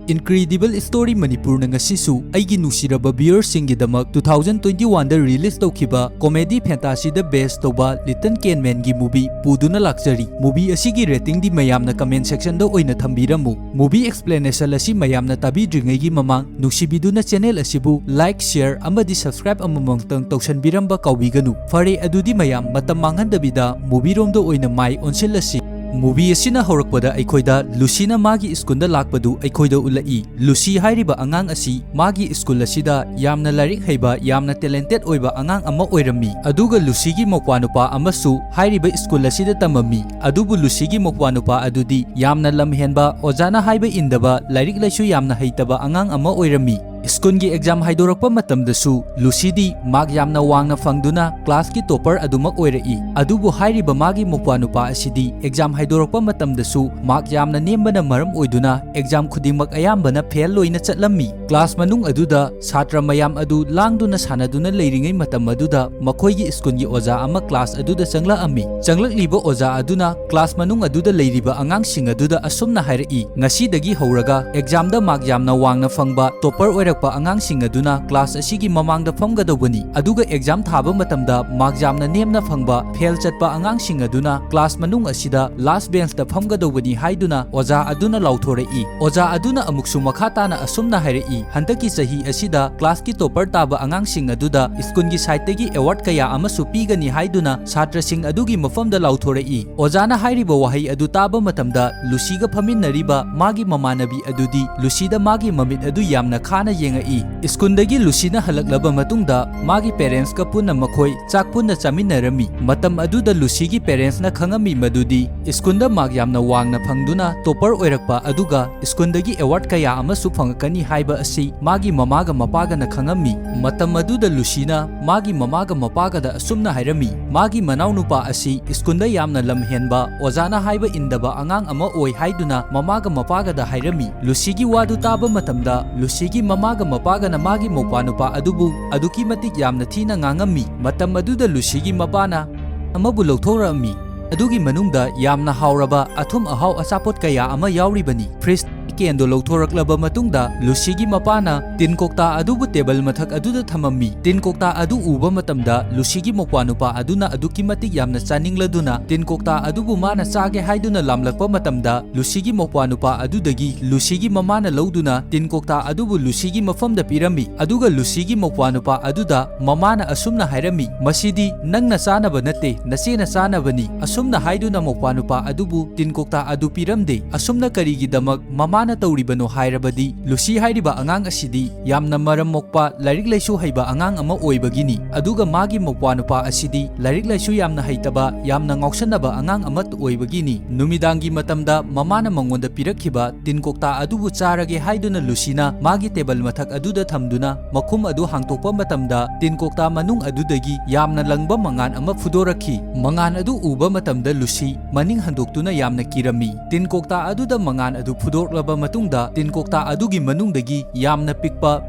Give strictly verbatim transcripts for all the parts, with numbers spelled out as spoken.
Incredible Story Manipurꯅ ꯉꯁꯤꯁꯨ ꯑꯩꯒꯤ ꯅꯨꯡꯁꯤꯔꯕ viewersꯁꯤꯡꯒꯤꯗꯃꯛ two thousand twenty-oneꯗ release ꯇꯧꯈꯤꯕ comedy fantasyꯗ base ꯇꯧꯕ Little Can Manꯒꯤ movie ꯄꯨꯗꯨꯅ ꯂꯥꯛꯆꯔꯤ꯫ Movie ꯑꯁꯤꯒꯤ ratingꯗꯤ ꯃꯌꯥꯝꯅ comment sectionꯗ ꯑꯣꯏꯅ ꯊꯝꯕꯤꯔꯝꯃꯨ꯫ Movie explanation ꯑꯁꯤ ꯃꯌꯥꯝꯅ ꯇꯥꯕꯤꯗ꯭ꯔꯤꯉꯩꯒꯤ ꯃꯃꯥꯡ, ꯅꯨꯡꯁꯤꯕꯤꯗꯨꯅ channel ꯑꯁꯤꯕꯨ like, share ꯑꯃꯗꯤ subscribe ꯑꯃꯃꯝꯇꯪ ꯇꯧꯁꯟꯕꯤꯔꯝꯕ ꯀꯥꯎꯕꯤꯒꯅꯨ꯫ ꯐꯔꯦ, ꯑꯗꯨꯗꯤ ꯃꯌꯥꯝ ꯃꯇꯝ ꯃꯥꯡꯍꯟꯗꯕꯤꯗ movieꯔꯣꯝꯗ ꯑꯣꯏꯅ ꯃꯥꯏ ꯑꯣꯟꯁꯤꯜꯂꯁꯤ꯫ Movie ꯑꯁꯤꯅ ꯍꯧꯔꯛꯄꯗ ꯑꯩꯈꯣꯏꯗ Lucyꯅ ꯃꯥꯒꯤ schoolꯗ ꯂꯥꯛꯄꯗꯨ ꯑꯩꯈꯣꯏꯗ ꯎꯠꯂꯛꯏ꯫ Lucy ꯍꯥꯏꯔꯤꯕ ꯑꯉꯥꯡ ꯑꯁꯤ ꯃꯥꯒꯤ school ꯑꯁꯤꯗ ꯌꯥꯝꯅ ꯂꯥꯏꯔꯤꯛ ꯍꯩꯕ, ꯌꯥꯝꯅ talented ꯑꯣꯏꯕ ꯑꯉꯥꯡ ꯑꯃ ꯑꯣꯏꯔꯝꯃꯤ꯫ ꯑꯗꯨꯒ Lucyꯒꯤ ꯃꯧꯄ꯭ꯋꯥꯅꯨꯄꯥ ꯑꯃꯁꯨ ꯍꯥꯏꯔꯤꯕ school ꯑꯁꯤꯗ ꯇꯝꯃꯝꯃꯤ꯫ ꯑꯗꯨꯕꯨ Lucyꯒꯤ ꯃꯧꯄ꯭ꯋꯥꯅꯨꯄꯥ ꯑꯗꯨꯗꯤ ꯌꯥꯝꯅ ꯂꯝꯍꯦꯟꯕ, ꯑꯣꯖꯥꯅ ꯍꯥꯏꯕ ꯏꯟꯗꯕ, ꯂꯥꯏꯔꯤꯛ ꯂꯥꯏꯁꯨ ꯌꯥꯝꯅ ꯍꯩꯇꯕ ꯑꯉꯥꯡ ꯑꯃ ꯑꯣꯏꯔꯝꯃꯤ꯫ Schoolꯒꯤ exam ꯍꯥꯏꯗꯣꯔꯛꯄ ꯃꯇꯝꯗꯁꯨ Lucyꯗꯤ mark ꯌꯥꯝꯅ ꯋꯥꯡꯅ ꯐꯪꯗꯨꯅ classꯀꯤ topper ꯑꯗꯨꯃꯛ ꯑꯣꯏꯔꯛꯏ꯫ ꯑꯗꯨꯕꯨ ꯍꯥꯏꯔꯤꯕ ꯃꯥꯒꯤ ꯃꯧꯄ꯭ꯋꯥꯅꯨꯄꯥ ꯑꯁꯤꯗꯤ exam ꯍꯥꯏꯗꯣꯔꯛꯄ ꯃꯇꯝꯗꯁꯨ mark ꯌꯥꯝꯅ ꯅꯦꯝꯕꯅ ꯃꯔꯝ ꯑꯣꯏꯗꯨꯅ exam ꯈꯨꯗꯤꯡꯃꯛ ꯑꯌꯥꯝꯕꯅ fail ꯂꯣꯏꯅ ꯆꯠꯂꯝꯃꯤ꯫ Class ꯃꯅꯨꯡ ꯑꯗꯨꯗ ꯁꯥꯇ꯭ꯔ ꯃꯌꯥꯝ ꯑꯗꯨ ꯂꯥꯡꯗꯨꯅ ꯁꯥꯟꯅꯗꯨꯅ ꯂꯩꯔꯤꯉꯩ ꯃꯇꯝ ꯑꯗꯨꯗ ꯃꯈꯣꯏꯒꯤ schoolꯒꯤ ꯑꯣꯖꯥ ꯑꯃ class ꯑꯗꯨꯗ ꯆꯪꯂꯛꯑꯝꯃꯤ꯫ ꯆꯪꯂꯛꯂꯤꯕ ꯑꯣꯖꯥ ꯑꯗꯨꯅ class ꯃꯅꯨꯡ ꯑꯗꯨꯗ ꯂꯩꯔꯤꯕ ꯑꯉꯥꯡꯁꯤꯡ ꯑꯗꯨꯗ ꯑꯁꯨꯝꯅ ꯍꯥꯏꯔꯛꯏ, "ꯉꯁꯤꯗꯒꯤ ꯍꯧꯔꯒ examꯗ mark ꯌꯥꯝꯅ ꯋꯥꯡꯅ ꯐꯪꯕ, topper ꯑꯣꯏꯔꯛꯄ ꯑꯉꯥꯡꯁꯤꯡ ꯑꯗꯨꯅ class ꯑꯁꯤꯒꯤ ꯃꯃꯥꯡꯗ ꯐꯝꯒꯗꯧꯕꯅꯤ꯫ ꯑꯗꯨꯒ exam ꯊꯥꯕ ꯃꯇꯝꯗ mark ꯌꯥꯝꯅ ꯅꯦꯝꯅ ꯐꯪꯕ, fail ꯆꯠꯄ ꯑꯉꯥꯡꯁꯤꯡ ꯑꯗꯨꯅ class ꯃꯅꯨꯡ ꯑꯁꯤꯗ last benchꯇ ꯐꯝꯒꯗꯧꯕꯅꯤ" ꯍꯥꯏꯗꯨꯅ ꯑꯣꯖꯥ ꯑꯗꯨꯅ ꯂꯥꯎꯊꯣꯔꯛꯏ꯫ ꯑꯣꯖꯥ ꯑꯗꯨꯅ ꯑꯃꯨꯛꯁꯨ ꯃꯈꯥ ꯇꯥꯅ ꯑꯁꯨꯝꯅ ꯍꯥꯏꯔꯛꯏ, "ꯍꯟꯗꯛꯀꯤ ꯆꯍꯤ ꯑꯁꯤꯗ classꯀꯤ topper ꯇꯥꯕ ꯑꯉꯥꯡꯁꯤꯡ ꯑꯗꯨꯗ schoolꯒꯤ sideꯇꯒꯤ award ꯀꯌꯥ ꯑꯃꯁꯨ ꯄꯤꯒꯅꯤ" ꯍꯥꯏꯗꯨꯅ ꯁꯥꯇ꯭ꯔꯁꯤꯡ ꯑꯗꯨꯒꯤ ꯃꯐꯝꯗ ꯂꯥꯎꯊꯣꯔꯛꯏ꯫ ꯑꯣꯖꯥꯅ ꯍꯥꯏꯔꯤꯕ ꯋꯥꯍꯩ ꯑꯗꯨ ꯇꯥꯕ ꯃꯇꯝꯗ Lucyꯒ ꯐꯝꯃꯤꯟꯅꯔꯤꯕ ꯃꯥꯒꯤ ꯃꯃꯥꯟꯅꯕꯤ ꯑꯗꯨꯗꯤ Lucyꯗ ꯃꯥꯒꯤ ꯃꯃꯤꯠ ꯑꯗꯨ ꯌꯥꯝꯅ ꯈꯥꯅ ꯌꯦꯡꯉꯛꯏ꯫ Schoolꯗꯒꯤ Lucyꯅ ꯍꯜꯂꯛꯂꯕ ꯃꯇꯨꯡꯗ ꯃꯥꯒꯤ parentsꯀ ꯄꯨꯟꯅ ꯃꯈꯣꯏ ꯆꯥꯛ ꯄꯨꯟꯅ ꯆꯥꯃꯤꯟꯅꯔꯝꯃꯤ꯫ ꯃꯇꯝ ꯑꯗꯨꯗ Lucyꯒꯤ parentsꯅ ꯈꯪꯉꯝꯃꯤ ꯃꯗꯨꯗꯤ schoolꯗ mark ꯌꯥꯝꯅ ꯋꯥꯡꯅ ꯐꯪꯗꯨꯅ topper ꯑꯣꯏꯔꯛꯄ ꯑꯗꯨꯒ schoolꯗꯒꯤ award ꯀꯌꯥ ꯑꯃꯁꯨ ꯐꯪꯉꯛꯀꯅꯤ ꯍꯥꯏꯕ ꯑꯁꯤ ꯃꯥꯒꯤ ꯃꯃꯥꯒ ꯃꯄꯥꯒꯅ ꯈꯪꯉꯝꯃꯤ꯫ ꯃꯇꯝ ꯑꯗꯨꯗ Lucyꯅ ꯃꯥꯒꯤ ꯃꯃꯥꯒ ꯃꯄꯥꯒꯗ ꯑꯁꯨꯝꯅ ꯍꯥꯏꯔꯝꯃꯤ, "ꯃꯥꯒꯤ ꯃꯅꯥꯎꯅꯨꯄꯥ ꯑꯁꯤ schoolꯗ ꯌꯥꯝꯅ ꯂꯝꯍꯦꯟꯕ, ꯑꯣꯖꯥꯅ ꯍꯥꯏꯕ ꯏꯟꯗꯕ ꯑꯉꯥꯡ ꯑꯃ ꯑꯣꯏ" ꯍꯥꯏꯗꯨꯅ ꯃꯃꯥꯒ ꯃꯄꯥꯒꯗ ꯍꯥꯏꯔꯝꯃꯤ꯫ Lucyꯒꯤ ꯋꯥꯗꯨ ꯇꯥꯕ ꯃꯇꯝꯗ Lucyꯒꯤ ꯃꯃꯥꯒ ꯃꯄꯥꯒꯅ ꯃꯥꯒꯤ ꯃꯧꯄ꯭ꯋꯥꯅꯨꯄꯥ ꯑꯗꯨꯕꯨ ꯑꯗꯨꯛꯀꯤ ꯃꯇꯤꯛ ꯌꯥꯝꯅ ꯊꯤꯅ ꯉꯥꯡꯉꯝꯃꯤ꯫ ꯃꯇꯝ ꯑꯗꯨꯗ Lucyꯒꯤ ꯃꯄꯥꯅ ꯑꯃꯕꯨ ꯂꯧꯊꯣꯔꯛꯑꯝꯃꯤ꯫ ꯑꯗꯨꯒꯤ ꯃꯅꯨꯡꯗ ꯌꯥꯝꯅ ꯍꯥꯎꯔꯕ ꯑꯊꯨꯝ ꯑꯍꯥꯎ ꯑꯆꯥꯄꯣꯠ ꯀꯌꯥ ꯑꯃ ꯌꯥꯎꯔꯤꯕꯅꯤ꯫ Fridge ꯀꯦꯟꯗꯣ ꯂꯧꯊꯣꯔꯛꯂꯕ ꯃꯇꯨꯡꯗ, ꯂꯨꯁꯤꯒꯤ ꯃꯄꯥꯅ ꯇꯤꯟ ꯀꯧꯇꯥ ꯑꯗꯨꯕꯨ ꯇꯦꯕꯜ ꯃꯊꯛ ꯑꯗꯨꯗ ꯊꯝꯃꯝꯃꯤ꯫ ꯇꯤꯟ ꯀꯧꯇꯥ ꯑꯗꯨ ꯎꯕ ꯃꯇꯝꯗ, ꯂꯨꯁꯤꯒꯤ ꯃꯧꯄ꯭ꯋꯥꯅꯨꯄꯥ ꯑꯗꯨꯅ ꯑꯗꯨꯛꯀꯤ ꯃꯇꯤꯛ ꯌꯥꯝꯅ ꯆꯥꯅꯤꯡꯂꯗꯨꯅ, ꯇꯤꯟ ꯀꯧꯇꯥ ꯑꯗꯨꯕꯨ ꯃꯥꯅ ꯆꯥꯒꯦ ꯍꯥꯏꯗꯨꯅ ꯂꯥꯝꯂꯛꯄ ꯃꯇꯝꯗ, ꯂꯨꯁꯤꯒꯤ ꯃꯧꯄ꯭ꯋꯥꯅꯨꯄꯥ ꯑꯗꯨꯗꯒꯤ ꯂꯨꯁꯤꯒꯤ ꯃꯃꯥꯅ ꯂꯧꯗꯨꯅ ꯇꯤꯟ ꯀꯧꯇꯥ ꯑꯗꯨꯕꯨ ꯂꯨꯁꯤꯒꯤ ꯃꯐꯝꯗ ꯄꯤꯔꯝꯃꯤ꯫ ꯑꯗꯨꯒ ꯂꯨꯁꯤꯒꯤ ꯃꯧꯄ꯭ꯋꯥꯅꯨꯄꯥ ꯑꯗꯨꯗ ꯃꯃꯥꯅ ꯑꯁꯨꯝꯅ ꯍꯥꯏꯔꯝꯃꯤ, "ꯃꯁꯤꯗꯤ ꯅꯪꯅ ꯆꯥꯅꯕ ꯅꯠꯇꯦ, ꯅꯆꯦꯅ ꯆꯥꯅꯕꯅꯤ"꯫ ꯑꯁꯨꯝꯅ ꯍꯥꯏꯗꯨꯅ ꯃꯧꯄ꯭ꯋꯥꯅꯨꯄꯥ ꯑꯗꯨꯕꯨ ꯇꯤꯟ ꯀꯧꯇꯥ ꯑꯗꯨ ꯄꯤꯔꯝꯗꯦ꯫ ꯑꯁꯨꯝꯅ ꯀꯔꯤꯒꯤꯗꯃꯛ ꯃꯃꯥꯅ ꯇꯧꯔꯤꯕꯅꯣ ꯍꯥꯏꯔꯕꯗꯤ, ꯂꯨꯁꯤ ꯍꯥꯏꯔꯤꯕ ꯑꯉꯥꯡ ꯑꯁꯤꯗꯤ ꯌꯥꯝꯅ ꯃꯔꯝ ꯃꯣꯛꯄ, ꯂꯥꯏꯔꯤꯛ ꯂꯥꯏꯁꯨ ꯍꯩꯕ ꯑꯉꯥꯡ ꯑꯃ ꯑꯣꯏꯕꯒꯤꯅꯤ꯫ ꯑꯗꯨꯒ ꯃꯥꯒꯤ ꯃꯧꯄ꯭ꯋꯥꯅꯨꯄꯥ ꯑꯁꯤꯗꯤ ꯂꯥꯏꯔꯤꯛ ꯂꯥꯏꯁꯨ ꯌꯥꯝꯅ ꯍꯩꯇꯕ, ꯌꯥꯝꯅ ꯉꯥꯎꯁꯟꯅꯕ ꯑꯉꯥꯡ ꯑꯃ ꯑꯣꯏꯕꯒꯤꯅꯤ꯫ ꯅꯨꯃꯤꯗꯥꯡꯒꯤ ꯃꯇꯝꯗ ꯃꯃꯥꯅ ꯃꯉꯣꯟꯗ ꯄꯤꯔꯛꯈꯤꯕ ꯇꯤꯟ ꯀꯧꯇꯥ ꯑꯗꯨꯕꯨ ꯆꯥꯔꯒꯦ ꯍꯥꯏꯗꯨꯅ ꯂꯨꯁꯤꯅ ꯃꯥꯒꯤ ꯇꯦꯕꯜ ꯃꯊꯛ ꯑꯗꯨꯗ ꯊꯝꯗꯨꯅ ꯃꯈꯨꯝ ꯑꯗꯨ ꯍꯥꯡꯇꯣꯛꯄ ꯃꯇꯝꯗ, ꯇꯤꯟ ꯀꯧꯇꯥ ꯃꯅꯨꯡ ꯑꯗꯨꯗꯒꯤ ꯌꯥꯝꯅ ꯂꯪꯕ ꯃꯉꯥꯟ ꯑꯃ ꯐꯨꯗꯣꯔꯛꯈꯤ꯫ ꯃꯉꯥꯟ ꯑꯗꯨ ꯎꯕ ꯃꯇꯝꯗ ꯂꯨꯁꯤ ꯃꯅꯤꯡ ꯍꯟꯗꯣꯛꯇꯨꯅ ꯌꯥꯝꯅ ꯀꯤꯔꯝꯃꯤ꯫ ꯇꯤꯟ ꯀꯧꯇꯥ ꯑꯗꯨꯗ ꯃꯉꯥꯟ ꯑꯗꯨ ꯐꯨꯗꯣꯔꯛꯂꯕ ꯃꯇꯨꯡꯗ, ꯇꯤꯟ ꯀꯧꯇꯥ ꯑꯗꯨꯒꯤ ꯃꯅꯨꯡꯗꯒꯤ ꯌꯥꯝꯅ ꯄꯤꯛꯄ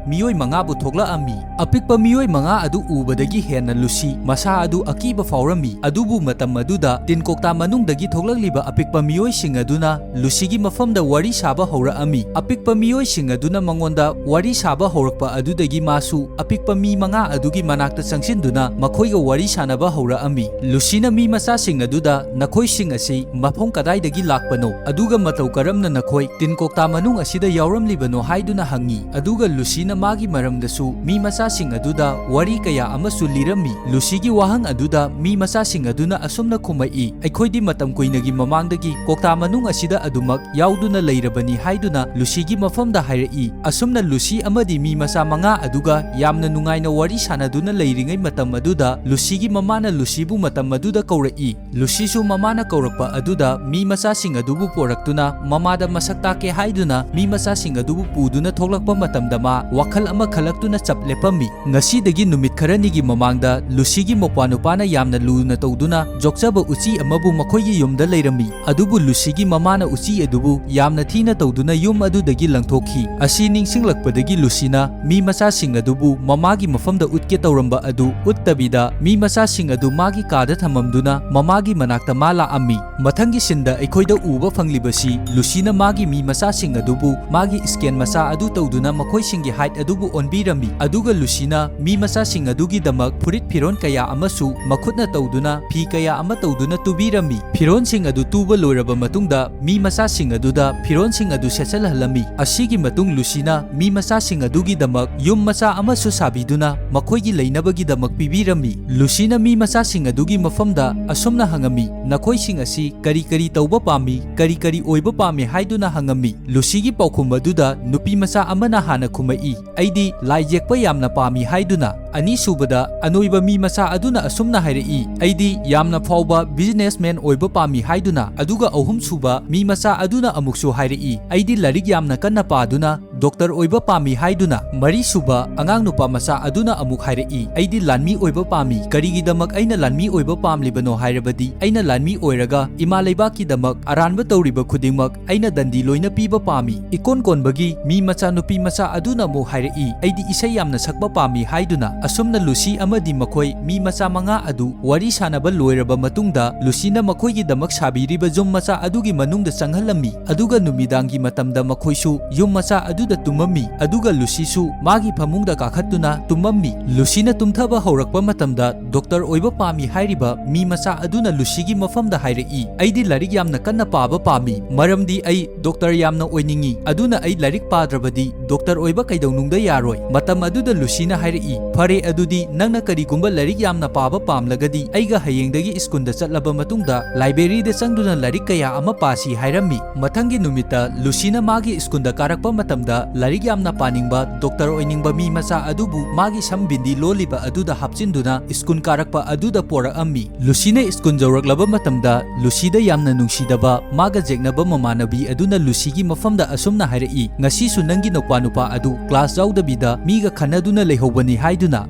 ꯃꯤꯑꯣꯏ ꯃꯉꯥꯕꯨ ꯊꯣꯛꯂꯛꯑꯝꯃꯤ꯫ ꯑꯄꯤꯛꯄ ꯃꯤꯑꯣꯏ ꯃꯉꯥ ꯑꯗꯨ ꯎꯕꯗꯒꯤ ꯍꯦꯟꯅ ꯂꯨꯁꯤ ꯃꯁꯥ ꯑꯗꯨ ꯑꯀꯤꯕ ꯐꯥꯎꯔꯝꯃꯤ꯫ ꯑꯗꯨꯕꯨ ꯃꯇꯝ ꯑꯗꯨꯗ ꯇꯤꯟ ꯀꯧꯇꯥ ꯃꯅꯨꯡꯗꯒꯤ ꯊꯣꯛꯂꯛꯂꯤꯕ ꯑꯄꯤꯛꯄ ꯃꯤꯑꯣꯏꯁꯤꯡ ꯑꯗꯨꯅ ꯂꯨꯁꯤꯒꯤ ꯃꯐꯝꯗ ꯋꯥꯔꯤ ꯁꯥꯕ ꯍꯧꯔꯛꯑꯝꯃꯤ꯫ ꯑꯄꯤꯛꯄ ꯃꯤꯑꯣꯏꯁꯤꯡ ꯑꯗꯨꯅ ꯃꯉꯣꯟꯗ ꯋꯥꯔꯤ ꯁꯥꯕ ꯍꯧꯔꯛꯄ ꯑꯗꯨꯗꯒꯤ ꯃꯥꯁꯨ ꯑꯄꯤꯛꯄ ꯃꯤ ꯃꯉꯥ ꯑꯗꯨꯒꯤ ꯃꯅꯥꯛꯇ ꯆꯪꯁꯤꯟꯗꯨꯅ ꯃꯈꯣꯏꯒ ꯋꯥꯔꯤ ꯁꯥꯅꯕ ꯍꯧꯔꯛꯑꯝꯃꯤ꯫ ꯂꯨꯁꯤꯅ ꯃꯤ ꯃꯆꯥꯁꯤꯡ ꯑꯗꯨꯗ, "ꯅꯈꯣꯏꯁꯤꯡ ꯑꯁꯤ ꯃꯐꯝ ꯀꯗꯥꯏꯗꯒꯤ ꯂꯥꯛꯄꯅꯣ? ꯑꯗꯨꯒ ꯃꯇꯧ ꯀꯔꯝꯅ ꯅꯈꯣꯏ ꯇꯤꯟ ꯀꯧꯇꯥ ꯃꯅꯨꯡ ꯑꯁꯤꯗ ꯌꯥꯎꯔꯝꯂꯤꯕꯅꯣ?" ꯍꯥꯏꯗꯨꯅ ꯍꯪꯉꯤ꯫ ꯑꯗꯨꯒ ꯂꯨꯁꯤꯅ ꯃꯥꯒꯤ ꯃꯔꯝꯗꯁꯨ ꯃꯤ ꯃꯆꯥꯁꯤꯡ ꯑꯗꯨꯗ ꯋꯥꯔꯤ ꯀꯌꯥ ꯑꯃꯁꯨ ꯂꯤꯔꯝꯃꯤ꯫ ꯂꯨꯁꯤꯒꯤ ꯋꯥꯍꯪ ꯑꯗꯨꯗ ꯃꯤ ꯃꯆꯥꯁꯤꯡ ꯑꯗꯨꯅ ꯑꯁꯨꯝꯅ ꯈꯨꯝꯃꯛꯏ, "ꯑꯩꯈꯣꯏꯗꯤ ꯃꯇꯝ ꯀꯨꯏꯅꯒꯤ ꯃꯃꯥꯡꯗꯒꯤ ꯀꯧꯇꯥ ꯃꯅꯨꯡ ꯑꯁꯤꯗ ꯑꯗꯨꯃꯛ ꯌꯥꯎꯗꯨꯅ ꯂꯩꯔꯕꯅꯤ" ꯍꯥꯏꯗꯨꯅ ꯂꯨꯁꯤꯒꯤ ꯃꯐꯝꯗ ꯍꯥꯏꯔꯛꯏ꯫ ꯑꯁꯨꯝꯅ ꯂꯨꯁꯤ ꯑꯃꯗꯤ ꯃꯤ ꯃꯆꯥ ꯃꯉꯥ ꯑꯗꯨꯒ ꯌꯥꯝꯅ ꯅꯨꯡꯉꯥꯏꯅ ꯋꯥꯔꯤ ꯁꯥꯅꯗꯨꯅ ꯂꯩꯔꯤꯉꯩ ꯃꯇꯝ ꯑꯗꯨꯗ, ꯂꯨꯁꯤꯒꯤ ꯃꯃꯥꯅ ꯂꯨꯁꯤꯕꯨ ꯃꯇꯝ ꯑꯗꯨꯗ ꯀꯧꯔꯛꯏ꯫ ꯂꯨꯁꯤꯁꯨ ꯃꯃꯥꯅ ꯀꯧꯔꯛꯄ ꯑꯗꯨꯗ ꯃꯤ ꯃꯆꯥꯁꯤꯡ ꯑꯗꯨꯕꯨ ꯄꯣꯔꯛꯇꯨꯅ ꯃꯃꯥꯗ ꯃꯁꯛ ꯇꯥꯛꯀꯦ ꯍꯥꯏꯗꯨꯅ ꯃꯤ ꯃꯆꯥꯁꯤꯡ ꯑꯗꯨꯕꯨ ꯄꯨꯗꯨꯅ ꯊꯣꯛꯂꯛꯄ ꯃꯇꯝꯗ, ꯃꯥ ꯋꯥꯈꯜ ꯑꯃ ꯈꯜꯂꯛꯇꯨꯅ ꯆꯞ ꯂꯦꯞꯄꯝꯃꯤ꯫ ꯉꯁꯤꯗꯒꯤ ꯅꯨꯃꯤꯠ ꯈꯔꯅꯤꯒꯤ ꯃꯃꯥꯡꯗ ꯂꯨꯁꯤꯒꯤ ꯃꯧꯄ꯭ꯋꯥꯅꯨꯄꯥꯅ ꯌꯥꯝꯅ ꯂꯨꯅ ꯇꯧꯗꯨꯅ ꯌꯣꯛꯆꯕ ꯎꯆꯤ ꯑꯃꯕꯨ ꯃꯈꯣꯏꯒꯤ ꯌꯨꯝꯗ ꯂꯩꯔꯝꯃꯤ꯫ ꯑꯗꯨꯕꯨ ꯂꯨꯁꯤꯒꯤ ꯃꯃꯥꯅ ꯎꯆꯤ ꯑꯗꯨꯕꯨ ꯌꯥꯝꯅ ꯊꯤꯅ ꯇꯧꯗꯨꯅ ꯌꯨꯝ ꯑꯗꯨꯗꯒꯤ ꯂꯪꯊꯣꯛꯈꯤ꯫ ꯑꯁꯤ ꯅꯤꯡꯁꯤꯡꯂꯛꯄꯗꯒꯤ ꯂꯨꯁꯤꯅ ꯃꯤ ꯃꯆꯥꯁꯤꯡ ꯑꯗꯨꯕꯨ ꯃꯃꯥꯒꯤ ꯃꯐꯝꯗ ꯎꯠꯀꯦ ꯇꯧꯔꯝꯕ ꯑꯗꯨ ꯎꯠꯇꯕꯤꯗ, ꯃꯤ ꯃꯆꯥꯁꯤꯡ ꯑꯗꯨ ꯃꯥꯒꯤ ꯀꯥꯗ ꯊꯝꯃꯝꯗꯨꯅ ꯃꯃꯥꯒꯤ ꯃꯅꯥꯛꯇ ꯃꯥ ꯂꯥꯛꯑꯝꯃꯤ꯫ ꯃꯊꯪꯒꯤ ꯁꯤꯟꯗ ꯑꯩꯈꯣꯏꯗ ꯎꯕ ꯐꯪꯂꯤꯕꯁꯤ ꯂꯨꯁꯤꯅ ꯃꯥꯒꯤ ꯃꯤ ꯃꯆꯥ ꯃꯆꯥꯁꯤꯡ ꯑꯗꯨꯕꯨ ꯃꯥꯒꯤ ꯁ꯭ꯀꯦꯟ ꯃꯆꯥ ꯑꯗꯨ ꯇꯧꯗꯨꯅ ꯃꯈꯣꯏꯁꯤꯡꯒꯤ ꯍꯥꯏꯠ ꯑꯗꯨꯕꯨ ꯑꯣꯟꯕꯤꯔꯝꯃꯤ꯫ ꯑꯗꯨꯒ ꯂꯨꯁꯤꯅ ꯃꯤ ꯃꯆꯥꯁꯤꯡ ꯑꯗꯨꯒꯤꯗꯃꯛ ꯐꯨꯔꯤꯠ ꯐꯤꯔꯣꯟ ꯀꯌꯥ ꯑꯃꯁꯨ ꯃꯈꯨꯠꯅ ꯇꯧꯗꯨꯅ, ꯐꯤ ꯀꯌꯥ ꯑꯃ ꯇꯧꯗꯨꯅ ꯇꯨꯕꯤꯔꯝꯃꯤ꯫ ꯐꯤꯔꯣꯟꯁꯤꯡ ꯑꯗꯨ ꯇꯨꯕ ꯂꯣꯏꯔꯕ ꯃꯇꯨꯡꯗ ꯃꯤ ꯃꯆꯥꯁꯤꯡ ꯑꯗꯨꯗ ꯐꯤꯔꯣꯟꯁꯤꯡ ꯑꯗꯨ ꯁꯦꯠꯆꯜꯍꯜꯂꯝꯃꯤ꯫ ꯑꯁꯤꯒꯤ ꯃꯇꯨꯡ ꯂꯨꯁꯤꯅ ꯃꯤ ꯃꯆꯥꯁꯤꯡ ꯑꯗꯨꯒꯤꯗꯃꯛ ꯌꯨꯝ ꯃꯆꯥ ꯑꯃꯁꯨ ꯁꯥꯕꯤꯗꯨꯅ ꯃꯈꯣꯏꯒꯤ ꯂꯩꯅꯕꯒꯤꯗꯃꯛ ꯄꯤꯕꯤꯔꯝꯃꯤ꯫ ꯂꯨꯁꯤꯅ ꯃꯤ ꯃꯆꯥꯁꯤꯡ ꯑꯗꯨꯒꯤ ꯃꯐꯝꯗ ꯑꯁꯨꯝꯅ ꯍꯪꯉꯝꯃꯤ, "ꯅꯈꯣꯏꯁꯤꯡ ꯑꯁꯤ ꯀꯔꯤ ꯀꯔꯤ ꯇꯧꯕ ꯄꯥꯝꯃꯤ, ꯀꯔꯤ ꯀꯔꯤ ꯑꯣꯏꯕ ꯄꯥꯝꯃꯤ?" ꯍꯥꯏꯗꯨꯅ ꯍꯪꯉꯝꯃꯤ꯫ ꯂꯨꯁꯤꯒꯤ ꯄꯥꯎꯈꯨꯝ ꯑꯗꯨꯗ ꯅꯨꯄꯤ ꯃꯆꯥ ꯑꯃꯅ ꯍꯥꯟꯅ ꯈꯨꯝꯃꯛꯏ, "ꯑꯩꯗꯤ ꯂꯥꯏ ꯌꯦꯛꯄ ꯌꯥꯝꯅ ꯄꯥꯝꯃꯤ" ꯍꯥꯏꯗꯨꯅ꯫ ꯑꯅꯤꯁꯨꯕꯗ ꯑꯅꯣꯏꯕ ꯃꯤ ꯃꯆꯥ ꯑꯗꯨꯅ ꯑꯁꯨꯝꯅ ꯍꯥꯏꯔꯛꯏ, "ꯑꯩꯗꯤ ꯌꯥꯝꯅ ꯐꯥꯎꯕ ꯕꯤꯖꯤꯅꯦꯁꯃꯦꯟ ꯑꯣꯏꯕ ꯄꯥꯝꯃꯤ" ꯍꯥꯏꯗꯨꯅ꯫ ꯑꯗꯨꯒ ꯑꯍꯨꯝꯁꯨꯕ ꯃꯤ ꯃꯆꯥ ꯑꯗꯨꯅ ꯑꯃꯨꯛꯁꯨ ꯍꯥꯏꯔꯛꯏ, "ꯑꯩꯗꯤ ꯂꯥꯏꯔꯤꯛ ꯌꯥꯝꯅ ꯀꯟꯅ ꯄꯥꯗꯨꯅ ꯗꯣꯛꯇꯔ ꯑꯣꯏꯕ ꯄꯥꯝꯃꯤ" ꯍꯥꯏꯗꯨꯅ꯫ ꯃꯔꯤꯁꯨꯕ ꯑꯉꯥꯡ ꯅꯨꯄꯥ ꯃꯆꯥ ꯑꯗꯨꯅ ꯑꯃꯨꯛ ꯍꯥꯏꯔꯛꯏ, "ꯑꯩꯗꯤ ꯂꯥꯟꯃꯤ ꯑꯣꯏꯕ ꯄꯥꯝꯃꯤ꯫ ꯀꯔꯤꯒꯤꯗꯃꯛ ꯑꯩꯅ ꯂꯥꯟꯃꯤ ꯑꯣꯏꯕ ꯄꯥꯝꯂꯤꯕꯅꯣ ꯍꯥꯏꯔꯕꯗꯤ, ꯑꯩꯅ ꯂꯥꯟꯃꯤ ꯑꯣꯏꯔꯒ ꯏꯃꯥ ꯂꯩꯕꯥꯛꯀꯤꯗꯃꯛ ꯑꯔꯥꯟꯕ ꯇꯧꯔꯤꯕ ꯈꯨꯗꯤꯡꯃꯛ ꯑꯩꯅ ꯗꯟꯗꯤ ꯂꯣꯏꯅ ꯄꯤꯕ ꯄꯥꯝꯃꯤ"꯫ ꯏꯀꯣꯟ ꯀꯣꯟꯕꯒꯤ ꯃꯤ ꯃꯆꯥ ꯅꯨꯄꯤ ꯃꯆꯥ ꯑꯗꯨꯅ ꯑꯃꯨꯛ ꯍꯥꯏꯔꯛꯏ, "ꯑꯩꯗꯤ ꯏꯁꯩ ꯌꯥꯝꯅ ꯁꯛꯄ ꯄꯥꯝꯃꯤ" ꯍꯥꯏꯗꯨꯅ꯫ ꯑꯁꯨꯝꯅ ꯂꯨꯁꯤ ꯑꯃꯗꯤ ꯃꯈꯣꯏ ꯃꯤ ꯃꯆꯥ ꯃꯉꯥ ꯑꯗꯨ ꯋꯥꯔꯤ ꯁꯥꯟꯅꯕ ꯂꯣꯏꯔꯕ ꯃꯇꯨꯡꯗ, ꯂꯨꯁꯤꯅ ꯃꯈꯣꯏꯒꯤꯗꯃꯛ ꯁꯥꯕꯤꯔꯤꯕ ꯌꯨꯝ ꯃꯆꯥ ꯑꯗꯨꯒꯤ ꯃꯅꯨꯡꯗ ꯆꯪꯍꯜꯂꯝꯃꯤ꯫ ꯑꯗꯨꯒ ꯅꯨꯃꯤꯗꯥꯡꯒꯤ ꯃꯇꯝꯗ ꯃꯈꯣꯏꯁꯨ ꯌꯨꯝ ꯃꯆꯥ ꯑꯗꯨꯗ ꯇꯨꯝꯃꯝꯃꯤ꯫ ꯑꯗꯨꯒ ꯂꯨꯁꯤꯁꯨ ꯃꯥꯒꯤ ꯐꯃꯨꯡꯗ ꯀꯥꯈꯠꯇꯨꯅ ꯇꯨꯝꯃꯝꯃꯤ꯫ ꯂꯨꯁꯤꯅ ꯇꯨꯝꯊꯕ ꯍꯧꯔꯛꯄ ꯃꯇꯝꯗ, ꯗꯣꯛꯇꯔ ꯑꯣꯏꯕ ꯄꯥꯝꯃꯤ ꯍꯥꯏꯔꯤꯕ ꯃꯤ ꯃꯆꯥ ꯑꯗꯨꯅ ꯂꯨꯁꯤꯒꯤ ꯃꯐꯝꯗ ꯍꯥꯏꯔꯛꯏ, "ꯑꯩꯗꯤ ꯂꯥꯏꯔꯤꯛ ꯌꯥꯝꯅ ꯀꯟꯅ ꯄꯥꯕ ꯄꯥꯝꯃꯤ, ꯃꯔꯝꯗꯤ ꯑꯩ ꯗꯣꯛꯇꯔ ꯌꯥꯝꯅ ꯑꯣꯏꯅꯤꯡꯏ꯫ ꯑꯗꯨꯅ ꯑꯩ ꯂꯥꯏꯔꯤꯛ ꯄꯥꯗ꯭ꯔꯕꯗꯤ ꯗꯣꯛꯇꯔ ꯑꯣꯏꯕ ꯀꯩꯗꯧꯅꯨꯡꯗ ꯌꯥꯔꯣꯏ"꯫ ꯃꯇꯝ ꯑꯗꯨꯗ ꯂꯨꯁꯤꯅ ꯍꯥꯏꯔꯛꯏ, "ꯐꯔꯦ, ꯑꯗꯨꯗꯤ ꯅꯪꯅ ꯀꯔꯤꯒꯨꯝꯕ ꯂꯥꯏꯔꯤꯛ ꯌꯥꯝꯅ ꯄꯥꯕ ꯄꯥꯝꯂꯒꯗꯤ, ꯑꯩꯒ ꯍꯌꯦꯡꯗꯒꯤ ꯁ꯭ꯀꯨꯜꯗ ꯆꯠꯂꯕ ꯃꯇꯨꯡꯗ ꯂꯥꯏꯕ꯭ꯔꯦꯔꯤꯗ ꯆꯪꯗꯨꯅ ꯂꯥꯏꯔꯤꯛ ꯀꯌꯥ ꯑꯃ ꯄꯥꯁꯤ" ꯍꯥꯏꯔꯝꯃꯤ꯫ ꯃꯊꯪꯒꯤ ꯅꯨꯃꯤꯠꯇ ꯂꯨꯁꯤꯅ ꯃꯥꯒꯤ ꯁ꯭ꯀꯨꯜꯗ ꯀꯥꯔꯛꯄ ꯃꯇꯝꯗ, ꯂꯥꯏꯔꯤꯛ ꯌꯥꯝꯅ ꯄꯥꯅꯤꯡꯕ, ꯗꯣꯛꯇꯔ ꯑꯣꯏꯅꯤꯡꯕ ꯃꯤ ꯃꯆꯥ ꯑꯗꯨꯕꯨ ꯃꯥꯒꯤ ꯁꯝ ꯕꯤꯟꯗꯤ ꯂꯣꯜꯂꯤꯕ ꯑꯗꯨꯗ ꯍꯥꯞꯆꯤꯟꯗꯨꯅ ꯁ꯭ꯀꯨꯜ ꯀꯥꯔꯛꯄ ꯑꯗꯨꯗ ꯄꯣꯔꯛꯑꯝꯃꯤ꯫ ꯂꯨꯁꯤꯅ ꯁ꯭ꯀꯨꯜ ꯌꯧꯔꯛꯂꯕ ꯃꯇꯝꯗ, ꯂꯨꯁꯤꯗ ꯌꯥꯝꯅ ꯅꯨꯡꯁꯤꯗꯕ ꯃꯥꯒ ꯖꯦꯛꯅꯕ ꯃꯃꯥꯟꯅꯕꯤ ꯑꯗꯨꯅ ꯂꯨꯁꯤꯒꯤ ꯃꯐꯝꯗ ꯑꯁꯨꯝꯅ ꯍꯥꯏꯔꯛꯏ, "ꯉꯁꯤꯁꯨ ꯅꯪꯒꯤ ꯅꯧꯄꯥ ꯅꯨꯄꯥ ꯑꯗꯨ ꯀ꯭ꯂꯥꯁ ꯌꯥꯎꯗꯕꯤꯗ ꯃꯤꯒ ꯈꯟꯅꯗꯨꯅ ꯂꯩꯍꯧꯕꯅꯤ" ꯍꯥꯏꯗꯨꯅ꯫